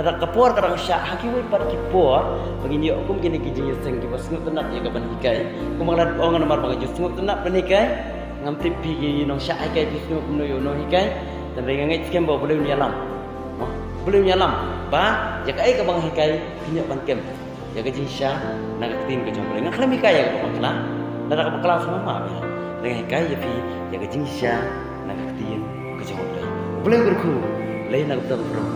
lada ka por ka dang shah ha kiwei pat ki por ba ngin ïoh kum kine ki jingïaseng kiba sngewtynnat ïa kaban hikai. Kumba la ong namar ba nga ju sngewtynnat ban hikai. Ngam tip phi ki nongshah hikai phi sngew kumno ïa u nonghikai. Tangba nga ngeit skhem ba U Blei un ïalam. Mo, U Blei un ïalam ba ïa kaei kaba nga hikai phin ïoh ban kem. Ïa ka jingshisha na ka ktien ka jong U Blei. Nga khlem hikai ïa kaba bakla. Lada kaba bakla sa ma ma. Nga hikai ïa phi ïa ka jingshisha na ka ktien ka jong U Blei. U Blei u kyrkhu lei na ka bynta ka burom.